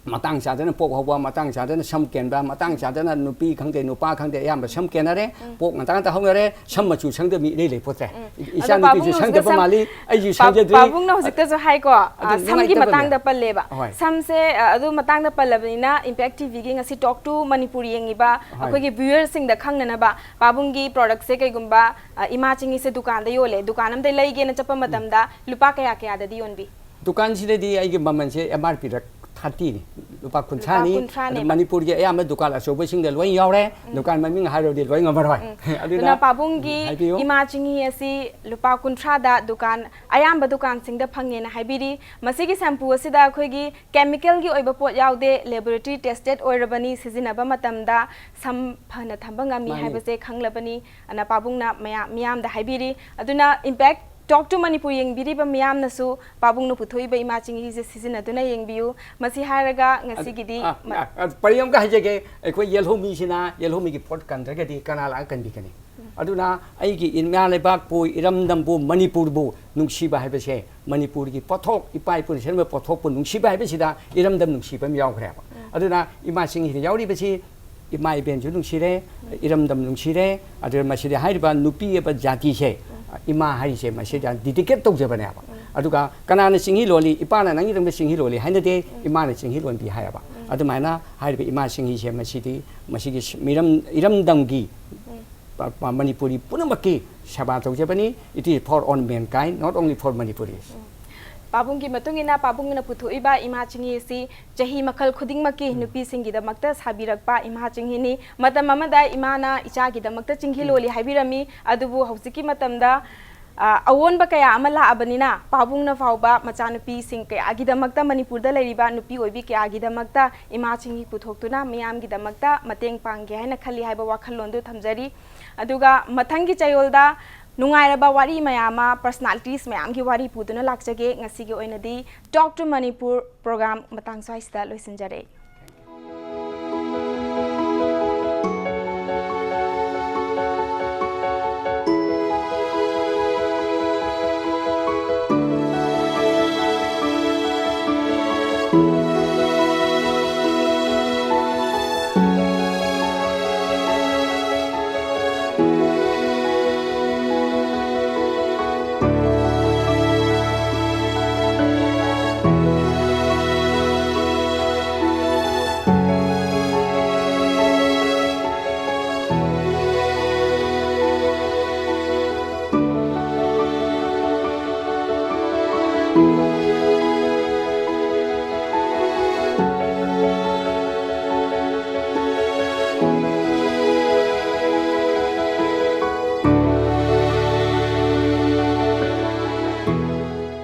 ꯃꯇꯥꯡ ꯆꯥꯗꯅ ꯄꯣꯛ ꯍꯧꯕ, ꯃꯇꯥꯡ ꯆꯥꯗꯅ ꯁꯝ ꯀꯦꯟꯕ, ꯃꯇꯥꯡ ꯆꯥꯗꯅ ꯅꯨꯄꯤ ꯈꯪꯗꯦ ꯅꯨꯄꯥ ꯈꯪꯗꯦ ꯑꯌꯥꯝꯕ ꯁꯝ ꯀꯦꯟꯅꯔꯦ꯫ ꯄꯣꯛ ꯉꯟꯇꯥ ꯉꯟꯇꯥ ꯍꯧꯅꯔꯦ꯫ ꯁꯝ ꯃꯆꯨ ꯁꯪꯗꯕ ꯃꯤ ꯏꯔꯩ ꯂꯩꯄꯣꯠꯇ꯭ꯔꯦ꯫ ꯏ- ꯑꯗꯣ ꯏꯆꯥ ꯅꯨꯄꯤꯁꯨ ꯄꯥꯕꯨꯡ ꯍꯧꯖꯤꯛꯇ ꯁꯪꯗꯕ ꯁꯝ-, ꯃꯥꯜꯂꯤ꯫ ꯑꯩꯁꯨ ꯄꯥ-, ꯁꯪꯖꯗ꯭ꯔꯤ꯫ ꯄꯥꯕꯨꯡꯅ ꯍꯧꯖꯤꯛꯇꯁꯨ ꯍꯥꯏꯀꯣ, ꯑꯗꯨ ꯑ, ꯁꯝꯒꯤ ꯅꯨꯡꯉꯥꯏꯇꯕꯅꯦ꯫ ꯃꯇꯥꯡꯗ ꯄꯜꯂꯦꯕ꯫ ꯍꯣꯏ꯫ ꯁꯝꯁꯦ, ꯑ, ꯑꯗꯨ ꯃꯇꯥꯡꯗ ꯄꯜꯂꯕꯅꯤꯅ Impact ꯇꯤ ꯚꯤꯒꯤ ꯉꯁꯤ Talk to Manipur ꯌꯦꯡꯉꯤꯕ ꯍꯣꯏ꯫ ꯑꯩꯈꯣꯏꯒꯤ ꯚ꯭ꯌꯨꯋꯔꯁꯤꯡꯗ ꯈꯪꯅꯅꯕ, ꯄꯥꯕꯨꯡꯒꯤ ꯄ꯭ꯔꯣꯗꯛꯁꯦ ꯀꯩꯒꯨꯝꯕ, ꯑ, ꯏꯃꯥ ꯆꯤꯡꯍꯤꯁꯦ ꯗꯨꯀꯥꯟꯗ ꯌꯣꯜꯂꯦ, ꯗꯨꯀꯥꯟ ꯑꯝꯗ ꯂꯩꯒꯦꯅ ꯆꯠꯄ ꯃꯇꯝꯗ ꯂꯨꯄꯥ ꯀꯌꯥ ꯀꯌꯥꯗꯗꯤ ꯌꯣꯟꯕꯤ? ꯗꯨꯀꯥꯟꯁꯤꯗꯗꯤ ꯑꯩꯒꯤ ꯃꯃꯜꯁꯦ ꯑꯦꯝ ꯑꯥꯔ ꯄꯤꯗ ꯊꯥꯔꯇꯤꯅꯤ, ꯂꯨꯄꯥ ꯀꯨꯟꯊ꯭ꯔꯥꯅꯤ꯫ ꯀꯨꯟꯊ꯭ꯔꯥꯅꯦꯕ꯫ ꯑꯗꯨ ꯃꯅꯤꯄꯨꯔꯒꯤ ꯑꯌꯥꯝꯕ ꯗꯨꯀꯥꯟ ꯑꯆꯧꯕꯁꯤꯡꯗ ꯂꯣꯏ ꯌꯥꯎꯔꯦ꯫ ꯗꯨꯀꯥꯟ ꯃꯃꯤꯡ ꯍꯥꯏꯔꯨꯔꯗꯤ ꯂꯣꯏ ꯉꯝꯃꯔꯣꯏ꯫ ꯑꯗꯨꯅ ꯑꯗꯨꯅ ꯄꯥꯕꯨꯡꯒꯤ ꯍꯥꯏꯕꯤꯌꯨ꯫ ꯏꯃꯥ ꯆꯤꯡꯍꯤ ꯑꯁꯤ ꯂꯨꯄꯥ ꯀꯨꯟꯊ꯭ꯔꯥꯗ ꯗꯨꯀꯥꯟ, ꯑꯌꯥꯝꯕ ꯗꯨꯀꯥꯟꯁꯤꯡꯗ ꯐꯪꯉꯦꯅ ꯍꯥꯏꯕꯤꯔꯤ꯫ ꯃꯁꯤꯒꯤ ꯁꯦꯝꯄꯨ ꯑꯁꯤꯗ ꯑꯩꯈꯣꯏꯒꯤ ꯀꯦꯃꯤꯀꯦꯜꯒꯤ ꯑꯣꯏꯕ ꯄꯣꯠ ꯌꯥꯎꯗꯦ, ꯂꯦꯕꯣꯔꯦꯇꯔꯤ ꯇꯦꯁꯇꯦꯠ ꯑꯣꯏꯔꯕꯅꯤ, ꯁꯤꯖꯤꯟꯅꯕ ꯃꯇꯝꯗ ꯁꯝ ꯐꯅ ꯊꯝꯕ ꯉꯝꯃꯤ ꯃꯥꯅꯤ꯫ ꯍꯥꯏꯕꯁꯦ ꯈꯪꯂꯕꯅꯤ ꯑꯅ ꯄꯥꯕꯨꯡꯅ ꯃꯌꯥꯝ, ꯃꯤꯌꯥꯝꯗ ꯍꯥꯏꯕꯤꯔꯤ꯫ ꯑꯗꯨꯅ Impact Talk to Manipur ꯌꯦꯡꯕꯤꯔꯤꯕ ꯃꯤꯌꯥꯝꯅꯁꯨ ꯄꯥꯕꯨꯡꯅ ꯄꯨꯊꯣꯛꯏꯕ ꯏꯃꯥ ꯆꯤꯡꯍꯤꯁꯦ ꯁꯤꯖꯤꯟꯅꯗꯨꯅ ꯌꯦꯡꯕꯤꯌꯨ꯫ ꯃꯁꯤ ꯍꯥꯏꯔꯒ ꯉꯁꯤꯒꯤꯗꯤ ꯑ, ꯃ- ꯑ, ꯑ, ꯄꯔꯤ ꯑꯃꯒ ꯍꯥꯏꯖꯒꯦ, ꯑꯩꯈꯣꯏ ꯌꯦꯜꯍꯧꯃꯤꯁꯤꯅ ꯌꯦꯜꯍꯧꯃꯤꯒꯤ ꯄꯣꯠ ꯀꯟꯗ꯭ꯔꯒꯗꯤ ꯀꯅꯥ ꯂꯥꯛꯑ ꯀꯟꯕꯤꯒꯅꯤ? ꯑꯗꯨꯅ ꯑꯩꯒꯤ ꯏꯃꯥ ꯂꯩꯕꯥꯛꯄꯨ, ꯏꯔꯝꯗꯝꯕꯨ, ꯃꯅꯤꯄꯨꯔꯕꯨ ꯅꯨꯡꯁꯤꯕ ꯍꯥꯏꯕꯁꯦ, ꯃꯅꯤꯄꯨꯔꯒꯤ ꯄꯣꯠꯊꯣꯛ, ꯏꯄꯥ ꯏꯄꯨꯅ ꯁꯦꯝꯕ ꯄꯣꯠꯊꯣꯛꯄꯨ ꯅꯨꯡꯁꯤꯕ ꯍꯥꯏꯕꯁꯤꯗ ꯏꯔꯝꯗꯝ ꯅꯨꯡꯁꯤꯕ ꯑꯃ ꯌꯥꯎꯈ꯭ꯔꯦꯕ꯫ ꯑꯗꯨꯅ ꯏꯃꯥ ꯆꯤꯡꯍꯤꯗ ꯌꯥꯎꯔꯤꯕꯁꯤ ꯏꯃꯥ ꯏꯕꯦꯟꯁꯨ ꯅꯨꯡꯁꯤꯔꯦ, ꯏꯔꯝꯗꯝ ꯅꯨꯡꯁꯤꯔꯦ, ꯑꯗꯨꯒ ꯃꯁꯤꯗ ꯍꯥꯏꯔꯤꯕ ꯅꯨꯄꯤ ꯍꯥꯏꯕ ꯖꯥꯇꯤꯁꯦ, ꯏꯃꯥ ꯍꯥꯏꯔꯤꯁꯦ ꯃꯁꯤꯗ dedicate ꯇꯧꯖꯕꯅꯦꯕ꯫ ꯑꯗꯨꯒ ꯀꯅꯥꯅ ꯆꯤꯡꯍꯤ ꯂꯣꯜꯂꯤ? ꯏꯄꯥꯅ ꯅꯪꯒꯤꯗꯃꯛꯇ ꯆꯤꯡꯍꯤ ꯂꯣꯜꯂꯤ ꯍꯥꯏꯅꯗꯦ, ꯏꯃꯥꯅ ꯆꯤꯡꯍꯤ ꯂꯣꯟꯕꯤ ꯍꯥꯏꯌꯦꯕ꯫ ꯑꯗꯨꯃꯥꯏꯅ ꯍꯥꯏꯔꯤꯕ ꯏꯃꯥ ꯆꯤꯡꯍꯤꯁꯦ ꯃꯁꯤꯗꯤ, ꯃꯁꯤꯒꯤ ꯁ-, ꯃꯤꯔꯝ, ꯏꯔꯝꯗꯝꯒꯤ ꯄ-, ꯄ-, ꯃꯅꯤꯄꯨꯔꯤ ꯄꯨꯝꯅꯃꯛꯀꯤ ꯁꯦꯕꯥ ꯇꯧꯖꯕꯅꯤ꯫ It is for all mankind, not only for Manipuris. ꯄꯥꯕꯨꯡꯒꯤ ꯃꯇꯨꯡ ꯏꯟꯅ ꯄꯥꯕꯨꯡꯅ ꯄꯨꯊꯣꯛꯏꯕ ꯏꯃꯥ ꯆꯤꯡꯍꯤ ꯑꯁꯤ ꯆꯍꯤ ꯃꯈꯜ ꯈꯨꯗꯤꯡꯃꯛꯀꯤ ꯅꯨꯄꯤꯁꯤꯡꯒꯤꯗꯃꯛꯇ ꯁꯥꯕꯤꯔꯛꯄ ꯏꯃꯥ ꯆꯤꯡꯍꯤꯅꯤ꯫ ꯃꯇꯝ ꯑꯃꯗ ꯏꯃꯥꯅ ꯏꯆꯥꯒꯤꯗꯃꯛꯇ ꯆꯤꯡꯍꯤ ꯂꯣꯜꯂꯤ ꯍꯥꯏꯕꯤꯔꯝꯃꯤ, ꯑꯗꯨꯕꯨ ꯍꯧꯖꯤꯛꯀꯤ ꯃꯇꯝꯗ, ꯑ, ꯑꯑꯣꯟꯕ ꯀꯌꯥ ꯑꯃ ꯂꯥꯛꯑꯕꯅꯤꯅ ꯄꯥꯕꯨꯡꯅ ꯐꯥꯎꯕ ꯃꯆꯥꯅꯨꯄꯤꯁꯤꯡ ꯀꯌꯥꯒꯤꯗꯃꯛꯇ, ꯃꯅꯤꯄꯨꯔꯗ ꯂꯩꯔꯤꯕ ꯅꯨꯄꯤ ꯑꯣꯏꯕꯤ ꯀꯌꯥꯒꯤꯗꯃꯛꯇ ꯏꯃꯥ ꯆꯤꯡꯍꯤ ꯄꯨꯊꯣꯛꯇꯨꯅ ꯃꯤꯌꯥꯝꯒꯤꯗꯃꯛꯇ ꯃꯇꯦꯡ ꯄꯥꯡꯒꯦ ꯍꯥꯏꯅ ꯈꯜꯂꯤ ꯍꯥꯏꯕ ꯋꯥꯈꯜꯂꯣꯟꯗꯨ ꯊꯝꯖꯔꯤ꯫ ꯑꯗꯨꯒ ꯃꯊꯪꯒꯤ ꯆꯌꯣꯜꯗ ꯅꯨꯡꯉꯥꯏꯔꯕ ꯋꯥꯔꯤ ꯃꯌꯥꯝ ꯑꯃ, personalities ꯃꯌꯥꯝꯒꯤ ꯋꯥꯔꯤ ꯄꯨꯗꯨꯅ ꯂꯥꯛꯆꯒꯦ꯫ ꯉꯁꯤꯒꯤ ꯑꯣꯏꯅꯗꯤ Talk to Manipur program ꯃꯇꯥꯡ ꯁ꯭ꯋꯥꯏꯁꯤꯗ ꯂꯣꯏꯁꯤꯟꯖꯔꯦ꯫